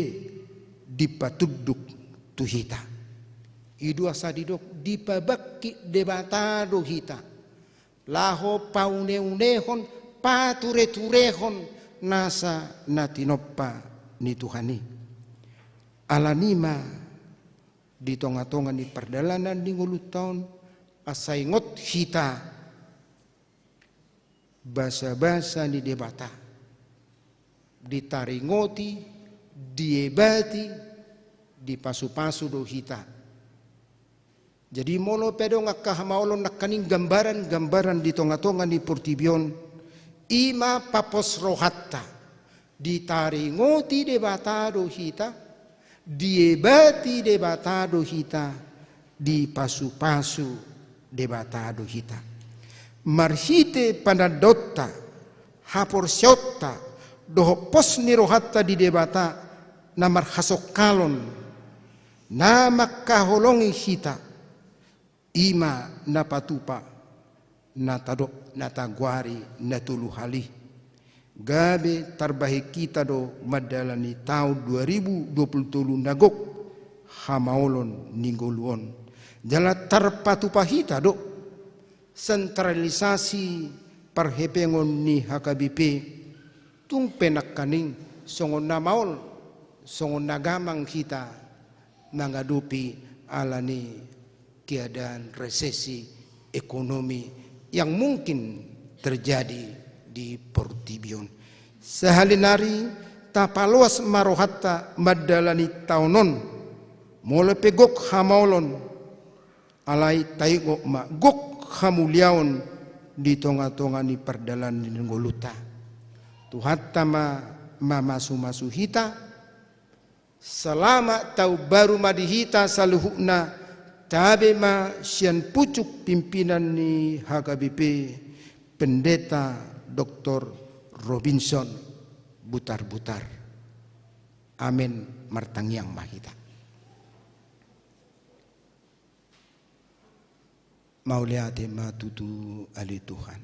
dipatunduk tu hita. I do asa didok dipabangkit Debata do hita laho pauneunehon, patureturehon nasa na tinompa ni Tuhan i. Alani i ma di tongatonga ni pardalanan ni ngolunta on, asa ingot hita basabasa ni Debata. Ditaringoti, diebati, dipasupasu do hita. Jadi molo pe adong angka hamaolon nangkaning gambaran-gambaran di tongatonga ni portibi on, i ma papos rohanta. Ditaringoti Debata do hita, diebati Debata do hita, dipasupasu Debata do hita. Marhite panandaonta, haporseaonta, dohot pos ni rohanta di Debata na marhasongkalon, na mangkaholongi hita, i ma na patupa na tadok na tagoari na tolu hali. Gabe tarbahen hita do mandalani taon dua ribu dua puluh tolu na gok hamaolon ni ngolu on. Jala tarpatupa hita do sentralisasi parhepengon ni H K B P. Tung pe nangkaning songon na maol, songon na gamang hita mangadopi ala ni keadaan resesi ekonomi yang mungkin terjadi di portibi on. Sahali nari tapaloas ma rohanta mandalani taon on, molo pe gok hamaolon, alai taingot ma gok hamuliaon di tongatonga ni pardalanan ni ngolunta. Tuhanta ma mamasumasu hita. Selamat taon baru ma di hita saluhutna. Tabe ma sian pucuk pimpinan ni H K B P, Pendeta Doktor Robinson. butar-butar. Amen. Martangiang ma hita. Mauliate ma tutu ale Tuhan.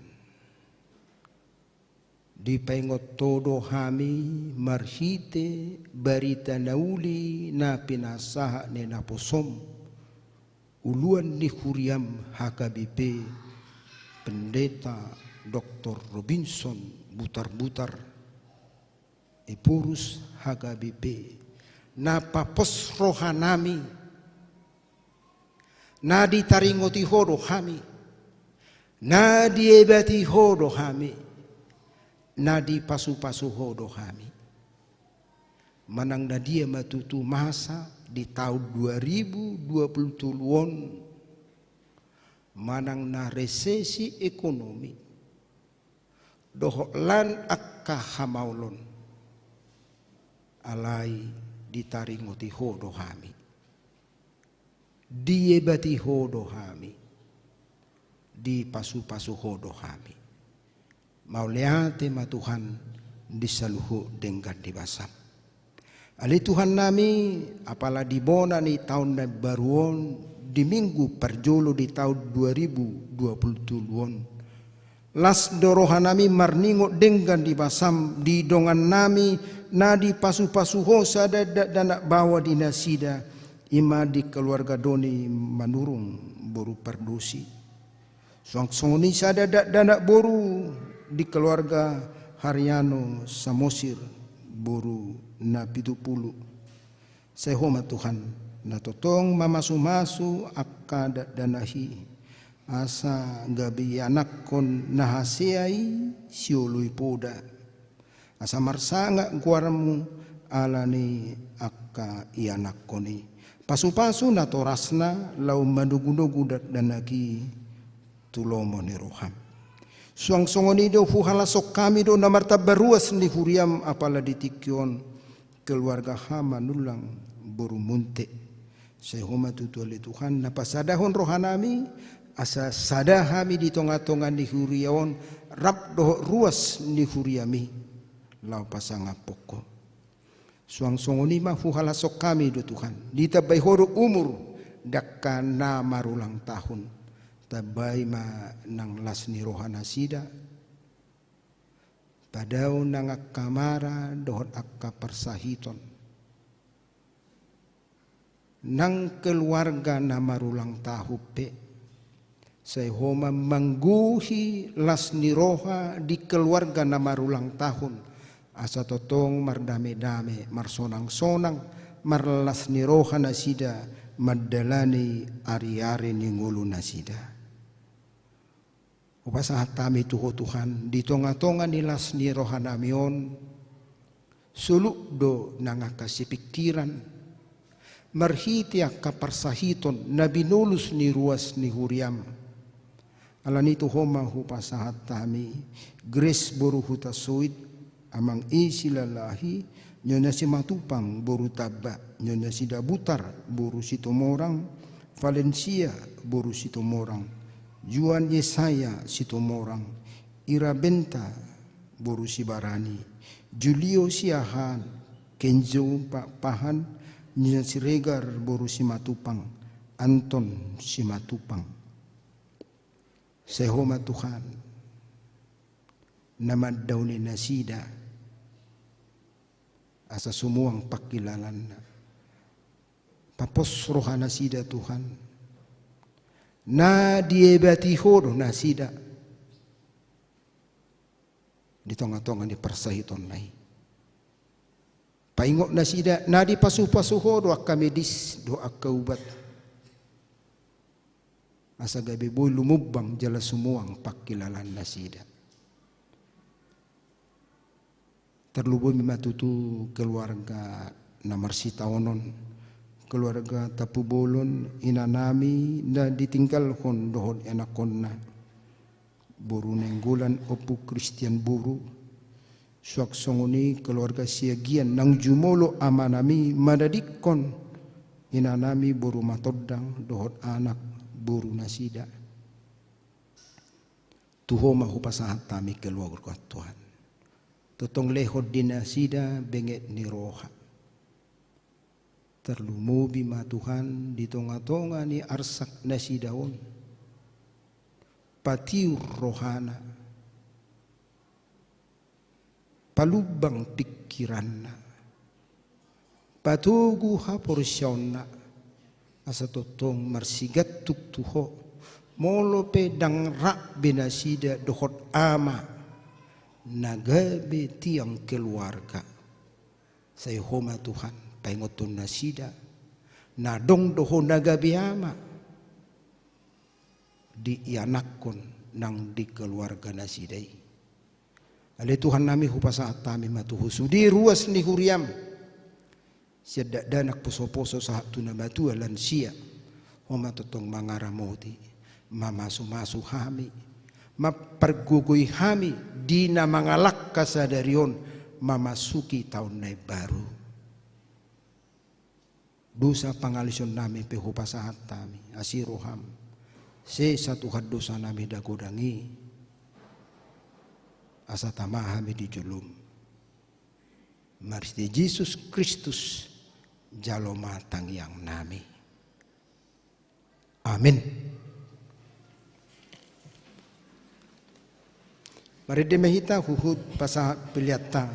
Dipaingot Ho do hami marhite barita na uli na pinasahat ni naposoM, uluan ni huriaM H K B P, Pendeta Doktor Robinson Butarbutar, Ephorus H K B P, na papos rohanami, na ditaringoti Ho do hami, na diebati Ho do hami, na dipasupasu Ho do hami. Manang na dia ma tutu masa di taon dua ribu dua puluh tolu on, manang na resesi ekonomi, dohot lan angka hamaolon, alai ditaringoti Ho do hami. Diebati Ho do hami, dipasupasu Ho do hami. Mauliate ma Tuhan di saluhut denggan ni basaM. Ale Tuhannami, apala di bona ni taon na baru on, di minggu parjolo di taon dua ribu dua puluh tolu on, las do rohanami marningot denggan di basaM di dongannami na dipasupasu Ho sada dakdanak baoa di nasida, i ma di keluarga Doni Manurung boru Pardosi. Suang songon i sada dakdanak boru di keluarga Haryano Samosir boru Napitupulu. Sai Ho ma Tuhan, na tongtong mamasumasu angka dakdanak i, asa gabe ianakkon na hasea i sioloi poda. Asa marsangap goarMu ala ni angka ianakkon i. Pasupasu natorasna laho manogunogu dakdanak i tu lomo ni rohaM. Suang songon i do huhalashon hami do na martamba ruas ni huriaM apala di tingki on, keluarga Hamanullang boru Munte. Sai Ho ma tutu ale Tuhan na pasadahon rohanami, asa sada hami di tongatonga ni huria on, rap dohot ruas ni huriaMi, laho pasangaphon Ho. Suang songon i ma huhalashon hami do Tuhan, ditambai Ho do umur di angka na marulang tahun. Tambai ma nang las ni roha nasida, padao nang angka mara dohot angka parsahiton. Nang keluarga na marulang tahun pe, sai Ho ma manggohi las ni roha di keluarga na marulang tahun, asa tongtong mardamedame, marsonangsonang, marlas ni roha nasida mandalani ariari ni ngolu nasida. Hupasahat hami tu Ho Tuhan, di tongatonga ni las ni rohanami on, soluk do nang angka sipingkiran, marhite angka parsahiton na binolus ni ruas ni huriaM. Alani i tu Ho ma hupasahat hami, Grace boru Hutasoit, Amang i Silalahi, Nyonya Simatupang boru Tamba, Nyonya Sidabutar boru Situmorang, Valencia boru Situmorang, Juan Yesaya Situmorang, Ira Benta boru Sibarani, Julio Siahaan, Kenzo Pakpahan, Nyonya Siregar boru Simatupang, Anton Simatupang. Sai Ho ma Tuhan na mandaoni nasida, asa sumuang pangkilalaanna. Papos roha nasida Tuhan, na diebati Ho do nasida di tongatonga ni parsahitonna i. Paingot nasida, na dipasupasu Ho do angka medis dohot angka ubat, asa gabe boi lumumbang jala sumuang pangkilalaan nasida. Tarlumobi ma tutu keluarga na marsitaonon, keluarga Tampubolon, inanami na ditinggalhon dohot ianakhonna, boru Nainggolan Ompu Kristian boru, suang songon i keluarga Siagian nang jumolo amanami manadingkon inanami boru Matondang dohot anak boru nasida. Tu Ho ma hupasahat hami keluarga on Tuhan. Tongtong lehon di nasida benget ni roha. Tarlumobi ma Tuhan di tongatonga ni arsak nasida on. Patiur rohana. Palumbang pingkiranna. Patogu haporseaonna. Asa tongtong marsigantung tu Ho. Molo pe ndang rap be nasida dohot Ama na gabe tiang keluarga. Sai Ho ma Tuhan, paingothon nasida. Na adong do Ho na gabe Ama di ianakhon nang di keluarga nasida i. Ale Tuhan nami, hupasahat hami ma tu Ho sude ruas ni huriam. Sian dakdanak posoposo sahat tu na matua lansia. Ho ma tongtong mangaramoti, mamasumasu hami, mampargogoi hami di na mangalangka sadari on mamasuki taon na imbaru. Dosa pangalaosion nami pe hupasahat hami, asi roham. Sesa Tuhan dosa nami na godang i. Asa tama hami di jolom. Marhite Jesus Kristus jalo ma tangiang nami. Amin. Marende ma hita huhut pasahat pelean ta.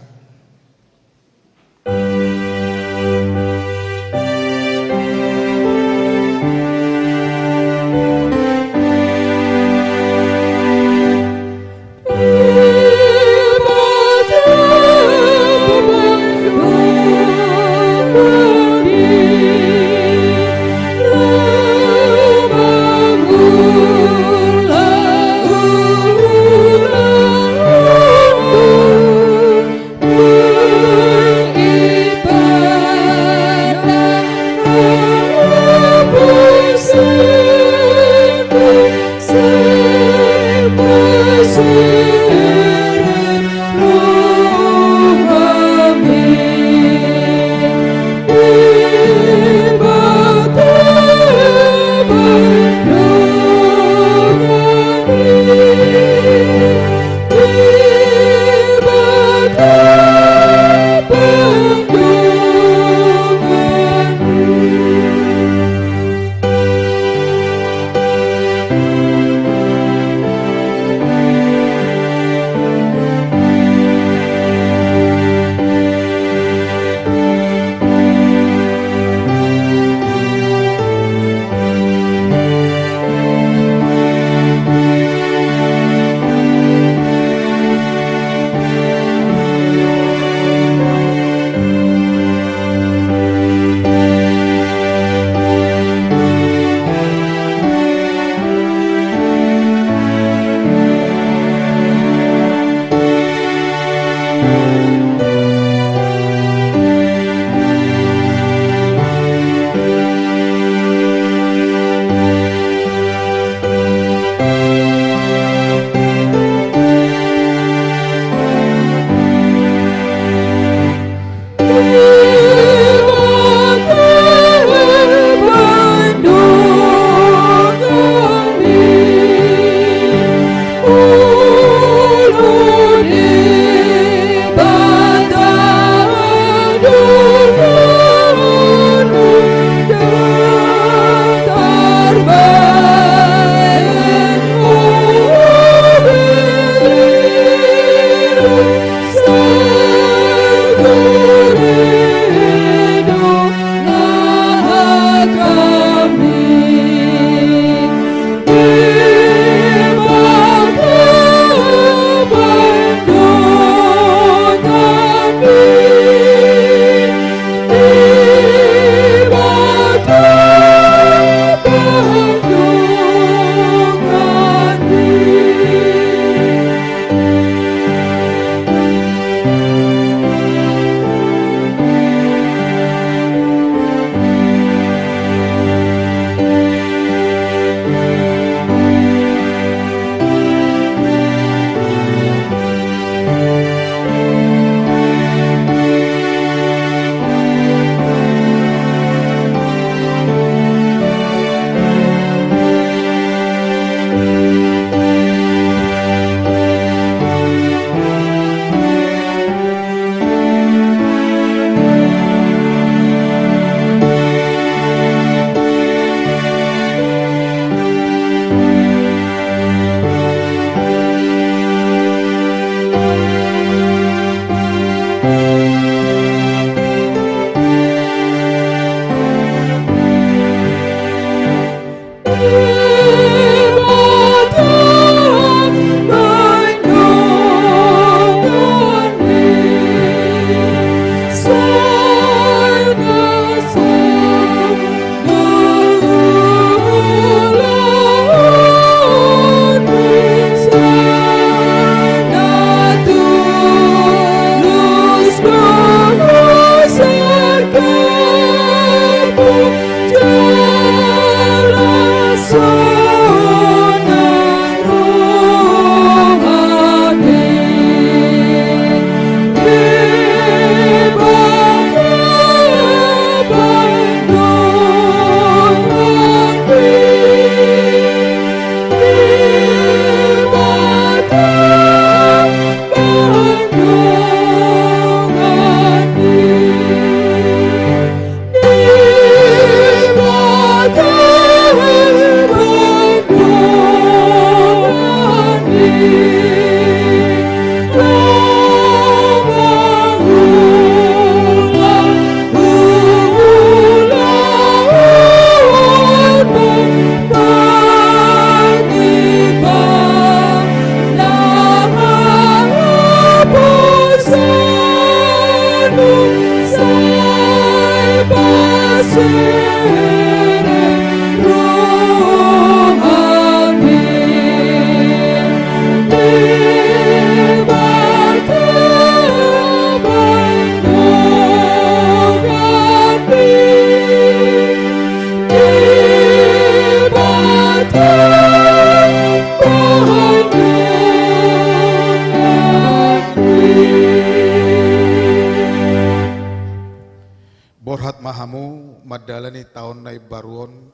Borhat ma hamu mandalani taon na imbaru on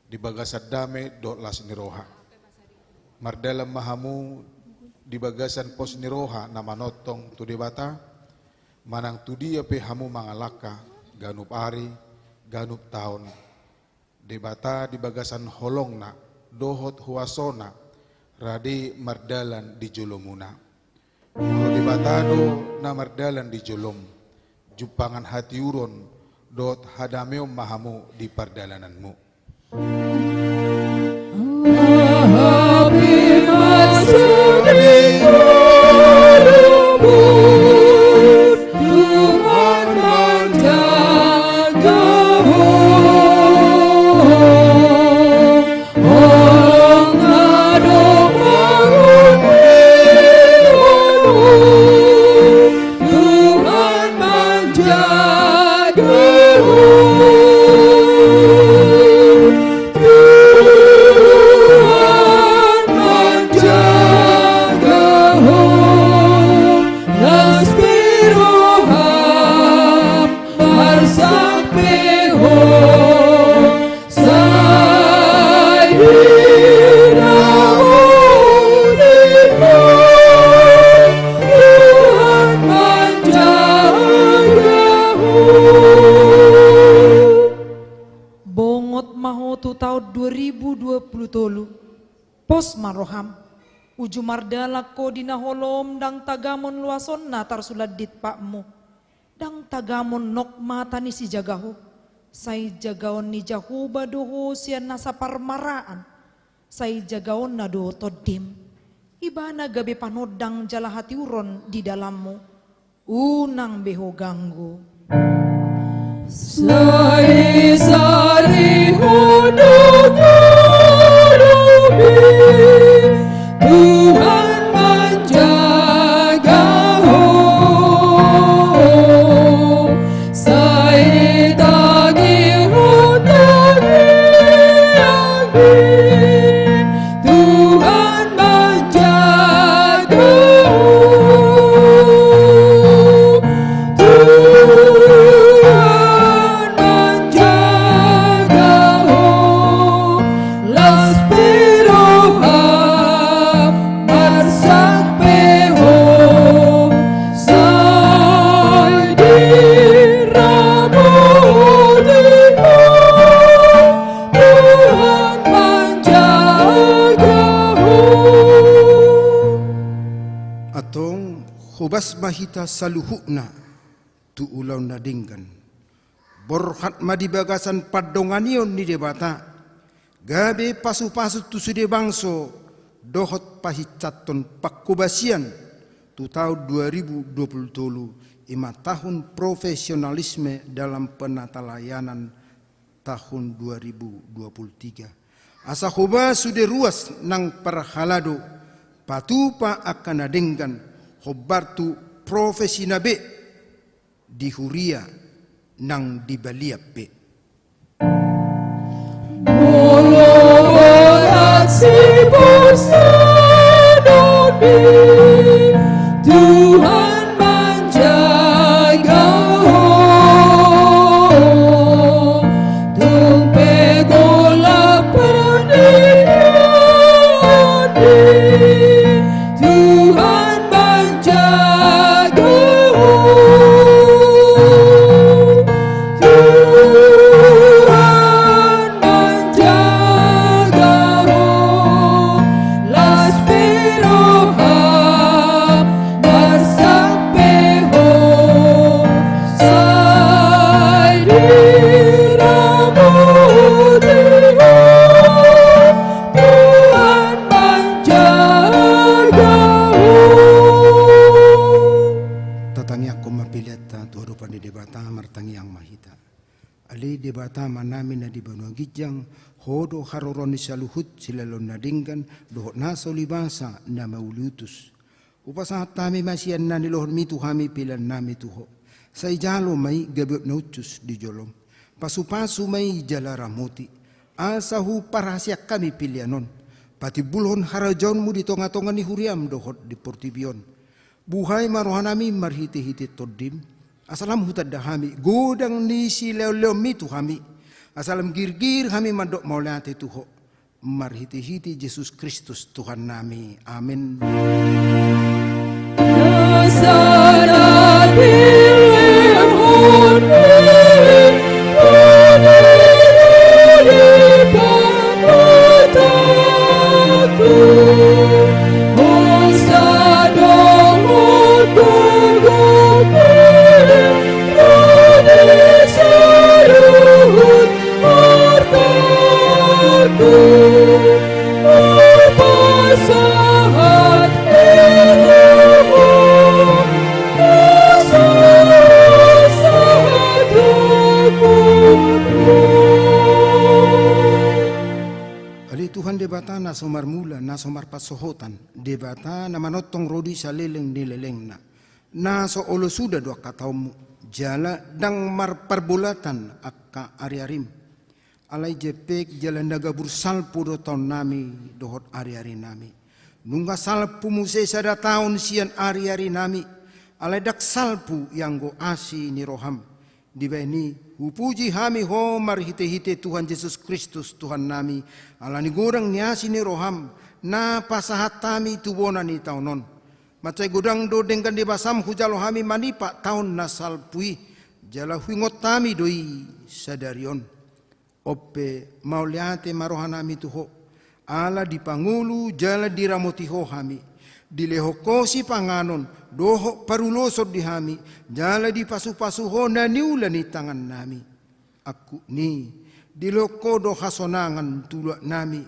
di bagasan dame dohot las ni roha. Mardalan ma hamu di bagasan pos ni roha na manongtong tu Debata, manang tu dia pe hamu mangalangka, ganup ari, ganup taon. Debata di bagasan holongna dohot huasona rade mardalan di jolomuna. Molo Debata do na mardalan di jolom, jumpangan hatiuron dohot hadameon ma hamu di pardalananmu. Tuhan manjaga ho. Tuhan manjaga ho. Las pe roham, marsak pe ho. Sai di na mauliate, Tuhan manjaga ho. Bongot ma ho tu taon dua ribu dua pulu tolu. Pos ma roham. Uju mardalan ho di na holom, ndang tagamon luasonna tarsulandit patmu. Ndang tagamon nok mata ni sijaga ho. Sai jagaon ni Jahowa do ho sian nasa parmaraan. Sai jagaonna do tondim. Ibana gabe panondang jala hatiuron di dalanmu. Unang be ho ganggu. Sai sari ho do gabe, Tuhan manjaga ho. Sai tagi ho tagi anggi, Tuhan manjaga ho. Tuhan manjaga ho. Las pe roham, marsak pe ho. Sai diramoti ho, Tuhan manjaga ho. Antong, hobas ma hita saluhutna tu ulaon na denggan. Borhat ma di bagasan pandonganion ni Debata, gabe pasupasu tu sude bangso dohot pahinsathon pangkobasian tu taon dua ribu dua pulu tolu, i ma tahun profesionalisme dalam penatalayanan tahun dua ribu dua puluh tiga. Asa hobas sude ruas nang parhalado, patupa angka na denggan, hombar tu profesina be, di huria nang di balian pe. Molo borat siborsadon be, Tuhan manjaga ho. Tung pe golap pardiaon be, Tuhan manjaga ho. Tuhan manjaga ho. Las pe roham, marsak pe ho. Sai diramoti ho, Tuhan manjaga ho. Tatangiangkon ma peleanta tu adopan ni Debata, martangiang ma hita. Ale Debata Amanami na di banua ginjang, Ho do haroroan ni saluhut silalaon na denggan dohot nasa ulibasa na mauliutus. Hupasahat hami ma sian na nilohomi tu hami peleannami tu Ho. Sai jalo ma i gabe uap na uncus di jolom. Pasupasu ma i jala ramoti, asa huparhaseang hami pelean on. patimbulhon harajaonmu di tonga-tonga ni huriam dohot di portibi on. Buhai ma rohanami marhite-hite Tondim, asa lam hutanda hami godang ni silehon-lehonmi tu hami, asa lam girgir hami mandok mauliate tu Ho, marhite-hite Jesus Kristus Tuhannami. Amen. Ale Tuhan Debata na so marmula, na so marpansohotan, Debata na manongtong ro di saleleng ni lelengna, na so olo suda do angka taonmu, jala ndang marparbolatan angka ari-arim. Alai jempek jala na gabur salpu do taonnami dohot ari-arinami. Nunga salpu muse sada taon sian ari-arinami, alai ndang salpu ianggo asi ni roham. Dibahen i, hupuji hami Ho marhite-hite Tuhan Jesus Kristus Tuhannami, ala ni godang ni asi ni roham, na pasahat hami tu bona ni taon on. Mansai godang do denggan ni basam hujalo hami manipat taon na salpu i, jala huingot hami do i sadari on. On pe mauliate ma rohanami tu Ho, ala dipangolu jala diramoti Ho hami, dilehon Ho sipanganon dohot paruloson di hami, jala dipasu-pasu Ho na niula ni tangannami. Angkup ni, dilehon Ho do hasonangan tu ulaonnami,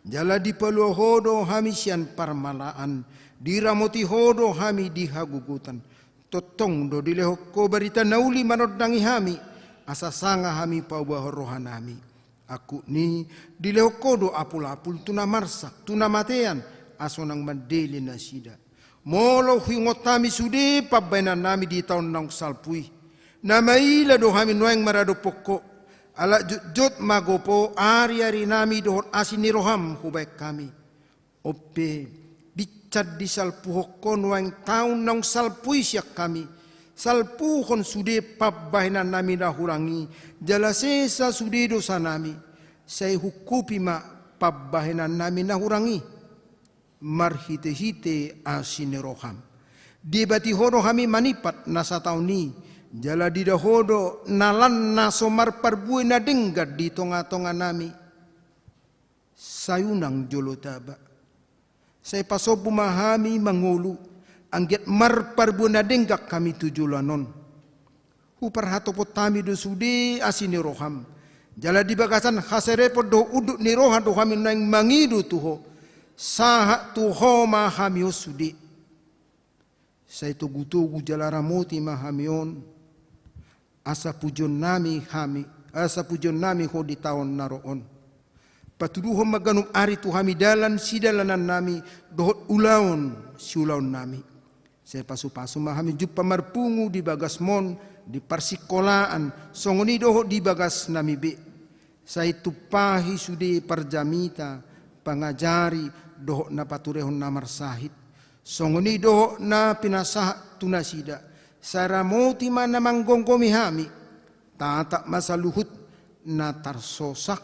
jala dipalua Ho do hami sian parmalaan, diramoti Ho do hami di hagogotan. Tongtong do dilehon Ho barita na uli manondangi hami, asa sanga hami paubahon rohanami. Angkup ni, dilehon Ho do apul-apul tu na marsak, tu na matean, asa unang mandele nasida. Molo huingot hami sude pambahenannami di taon naung salpu i, na maila do hami nuaeng maradophon Ho, ala jotjot ma gopo ari-arinami dohot asi ni roham hubahen hami. On pe, binsan disalpuhon Ho nuaeng taon naung salpu i sian hami, salpuhon sude pambahenannami na hurang i, jala sesa sude dosanami, sai hukupi ma pambahenannami na hurang i, marhite-hite asi ni roham. Diebati Ho do hami manipat na sataon i, jala diida Ho do nalan na so marparbue na denggan di tonga-tonganami. Sai unang jolo taba. Sai pasombu ma hami mangolu, anggiat marparbue na denggan hami tu joloan on. Huparhatopot hami do sude asi ni roham. Jala di bagasan haserepon dohot unduk ni roha do hami naeng mangido tu Ho. Sahat tu Ho ma hami on sude. Sai togu-togu jala ramoti ma hami on, asa pujionnami hami, asa pujionnami Ho di taon na ro on. Patuduhon ma ganup ari tu hami dalan sidalanannami dohot ulaon siulaonnami. Sai pasu-pasu ma hami jumpa marpungu di bagasmon, di parsingkolaan, songon i dohot di bagasnami be. Sai tumpahi sude parjamita, pangajari, dohot na paturehon na marsahit. Songon i dohot na pinasahat tu nasida. Sai ramoti ma na manggomgomi hami. Tatap ma saluhut na tarsosak,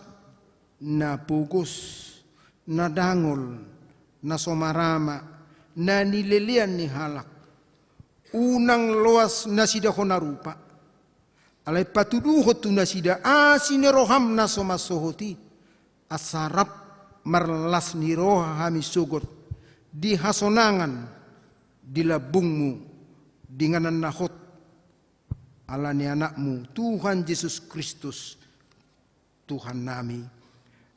na pogos, na dangol, na so marama, na nilelean ni halak. Unang loas nasida hona rupa. Alai patuduhon tu nasida asi ni roham na so mansohot i, asa rap marlas ni roha hami sogot di hasonangan di lambungmu di inganan na hot, ala ni Anakmu Tuhan Jesus Kristus, Tuhannami.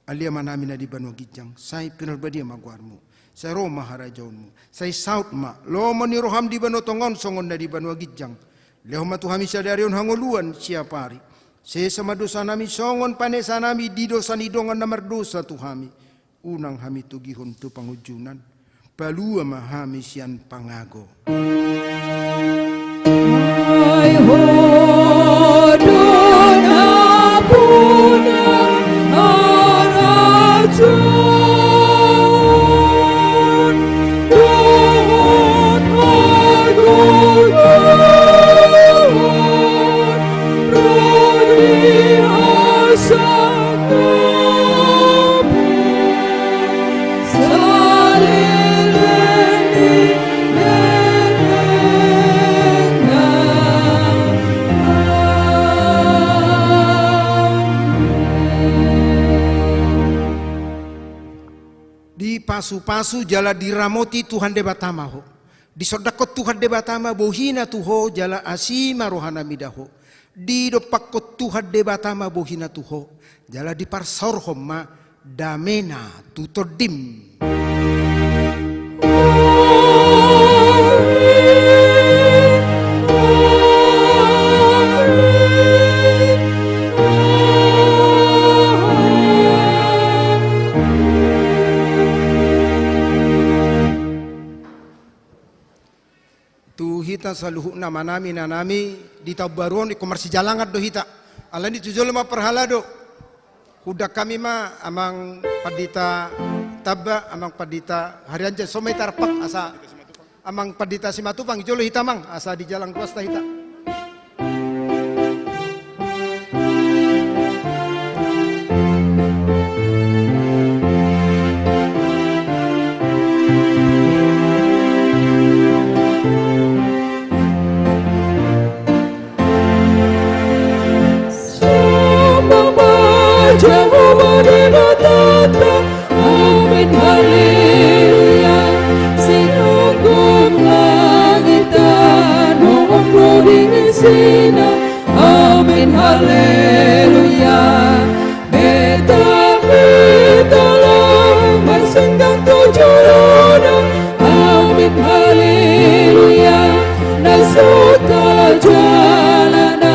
Ale Amanami na di banua ginjang, sai pinarbadia ma goarmu. Sai ro ma harajaonmu. Sai saut ma lomo ni roham di banua tonga on songon na di banua ginjang. Lehon ma tu hami sadari on hangoluan siapari. Sesa ma dosanami songon panesanami di dosa ni dongan na mardosa tu hami. Unang hami togihon tu pangunjunan. Palua ma hami sian pangago. Ai Ho do na poda harajaon. Dipasupasu jala diramoti Tuhan Debata ma ho. Disondangkon Tuhan Debata ma bohina tu ho jala asi ma rohana mida ho. Didompakkon Tuhan Debata ma bohina tu ho jala diparsaorhon ma damena tu tondim. Tu hita saluhutna amanami inanami, di taon baru on ingkon marsijalangan do hita. Alani tu jolo ma parhalado. Huundang hami ma amang pandita Tamba, amang pandita Harianja, so ma hita rap asa amang pandita Simatupang, jolo hita amang, asa di jalang ruasta hita. Sambang ma Jahowa Debatanta. Amen, haleluya. Sinonggung langit tano, rodi ni sina. Amen, haleluya. Betang, betang, marsenggang tu jolona. Amen, haleluya. Na sotal jala na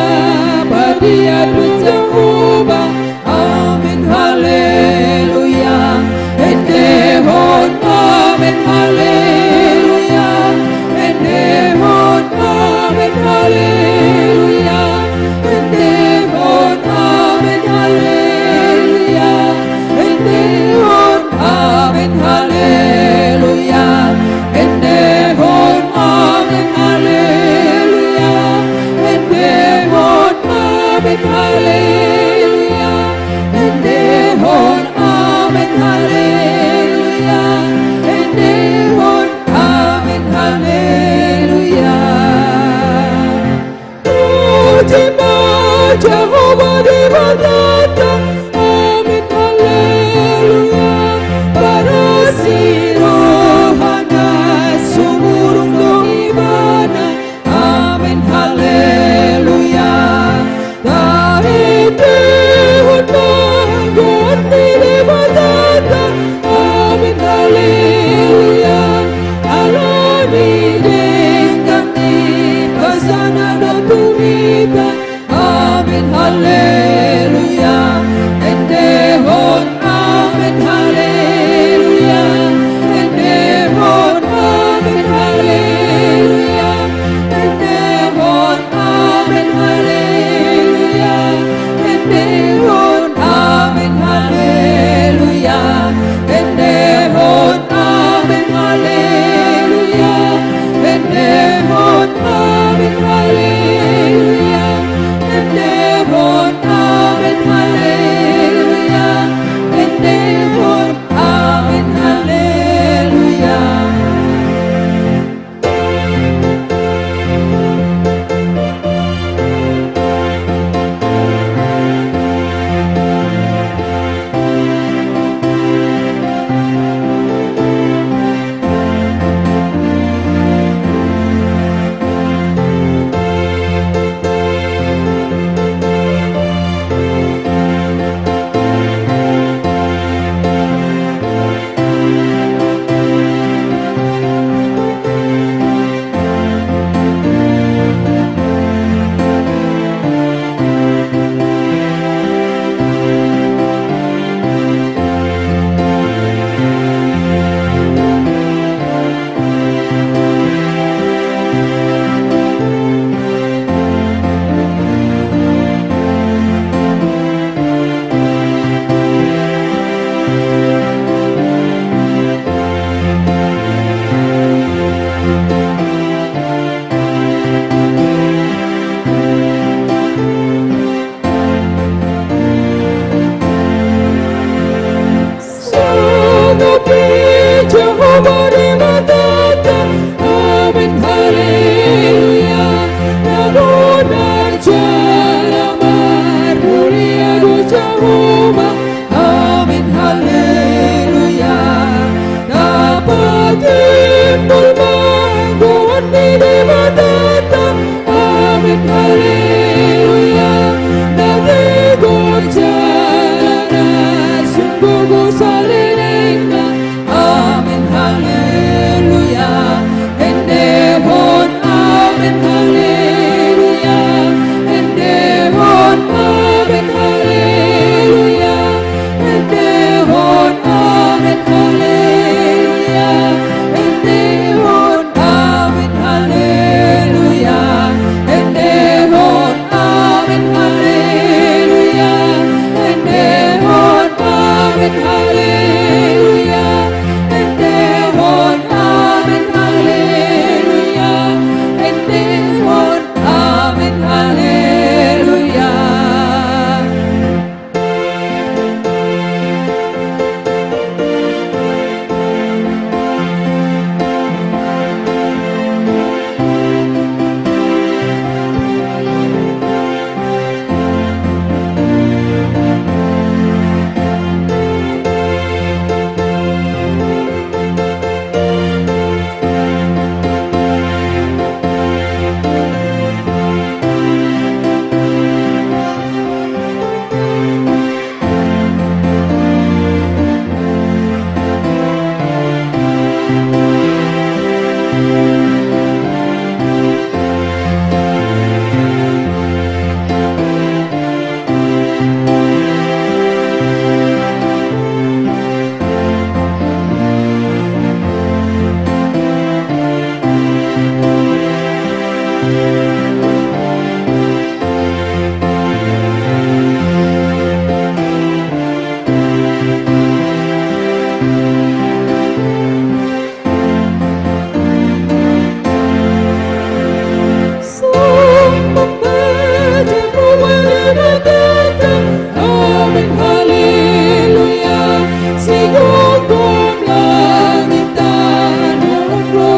badia do Jahowa. Amen, haleluya. Endehon, amen, haleluya. Endehon, amen, haleluya. Endehon, amen, haleluya. Endehon, amen, haleluya. Endehon, amen, haleluya. Endehon, amen, haleluya. Endehon, amen, haleluya. Endehon,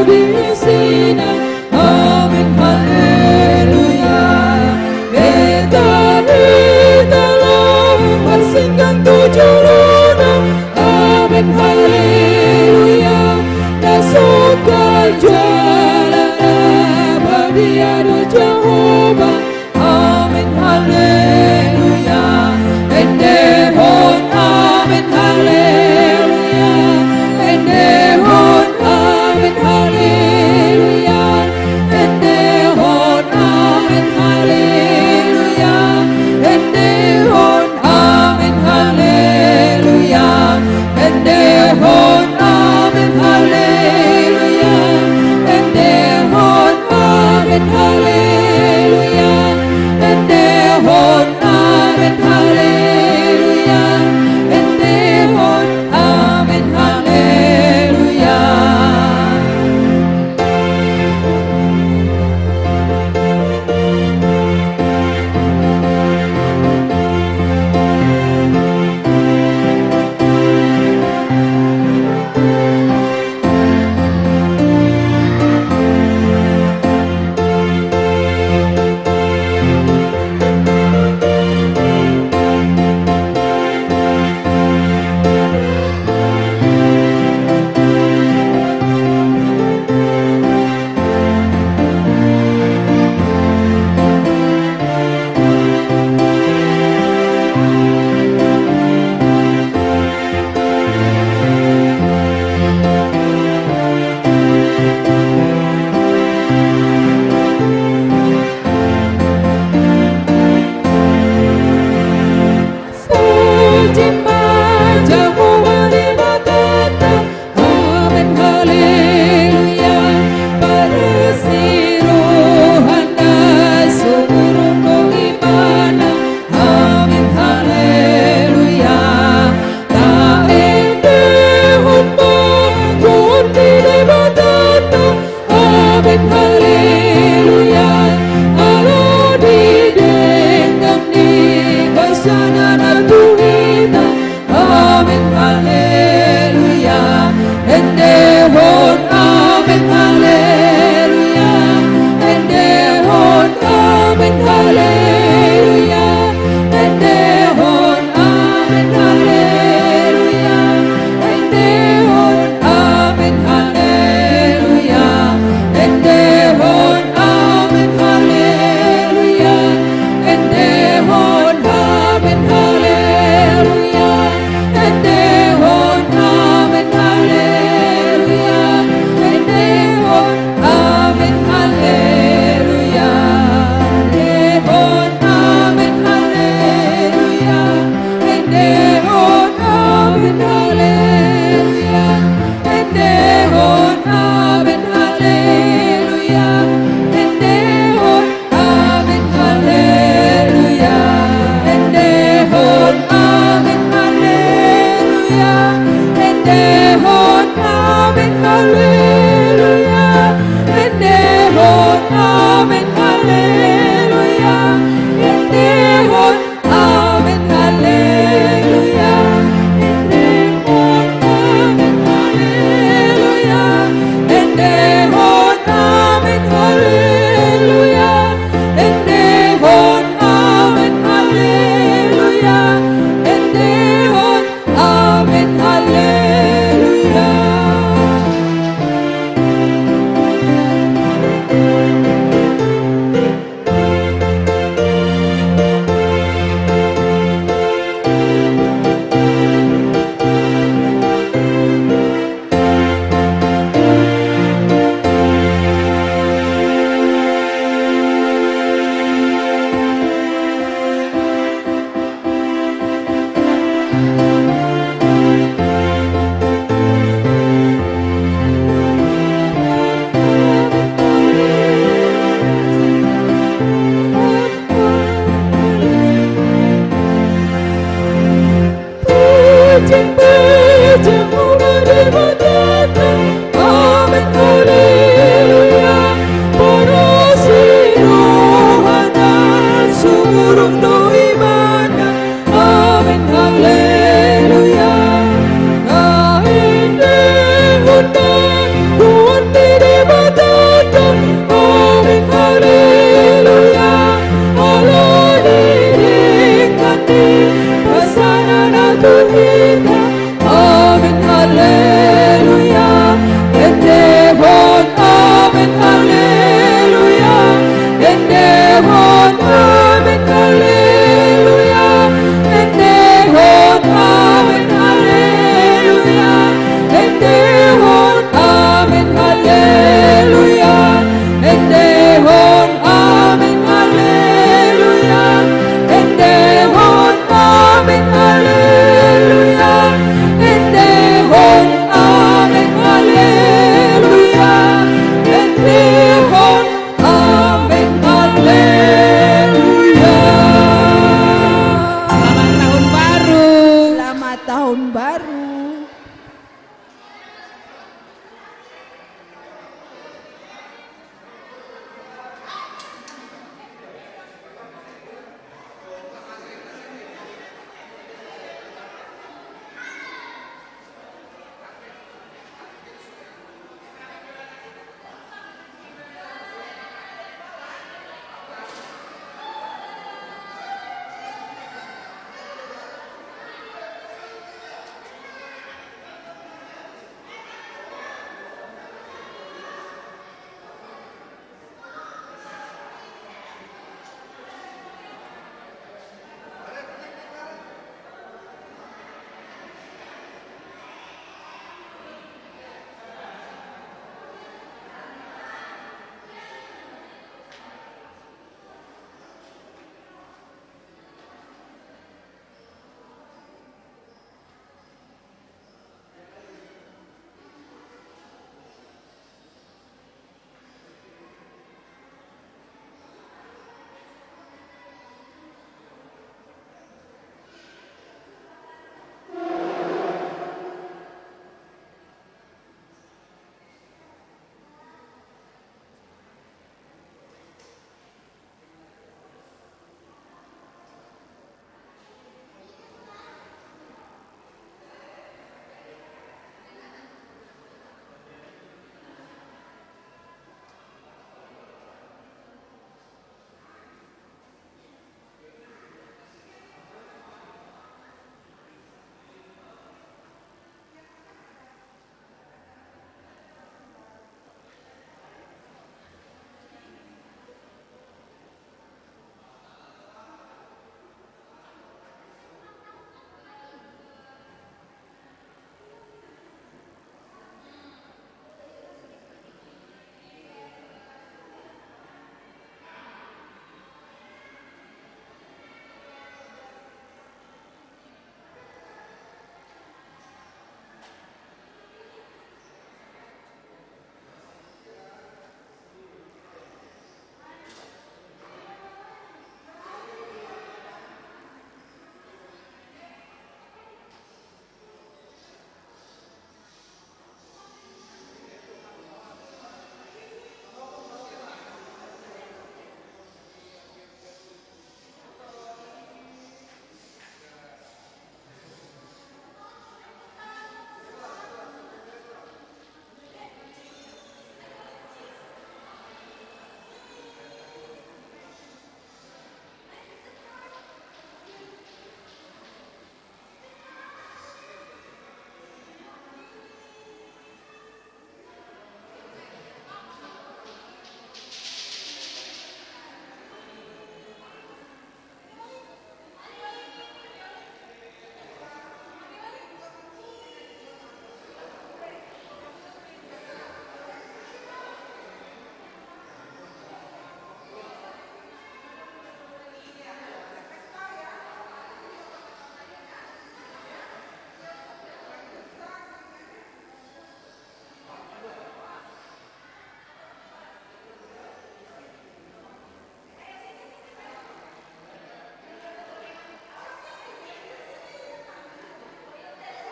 Di sina, amen, haleluya. Hita, hita laho marsinggang tu jolona, amen, haleluya. Na sungkal jala na badia do Jahowa, amen, haleluya. Endehon, amen, haleluya. Endehon, amen, haleluya. Endehon, amen, haleluya. Endehon, amen, haleluya. Endehon, amen, haleluya. Endehon, amen, haleluya.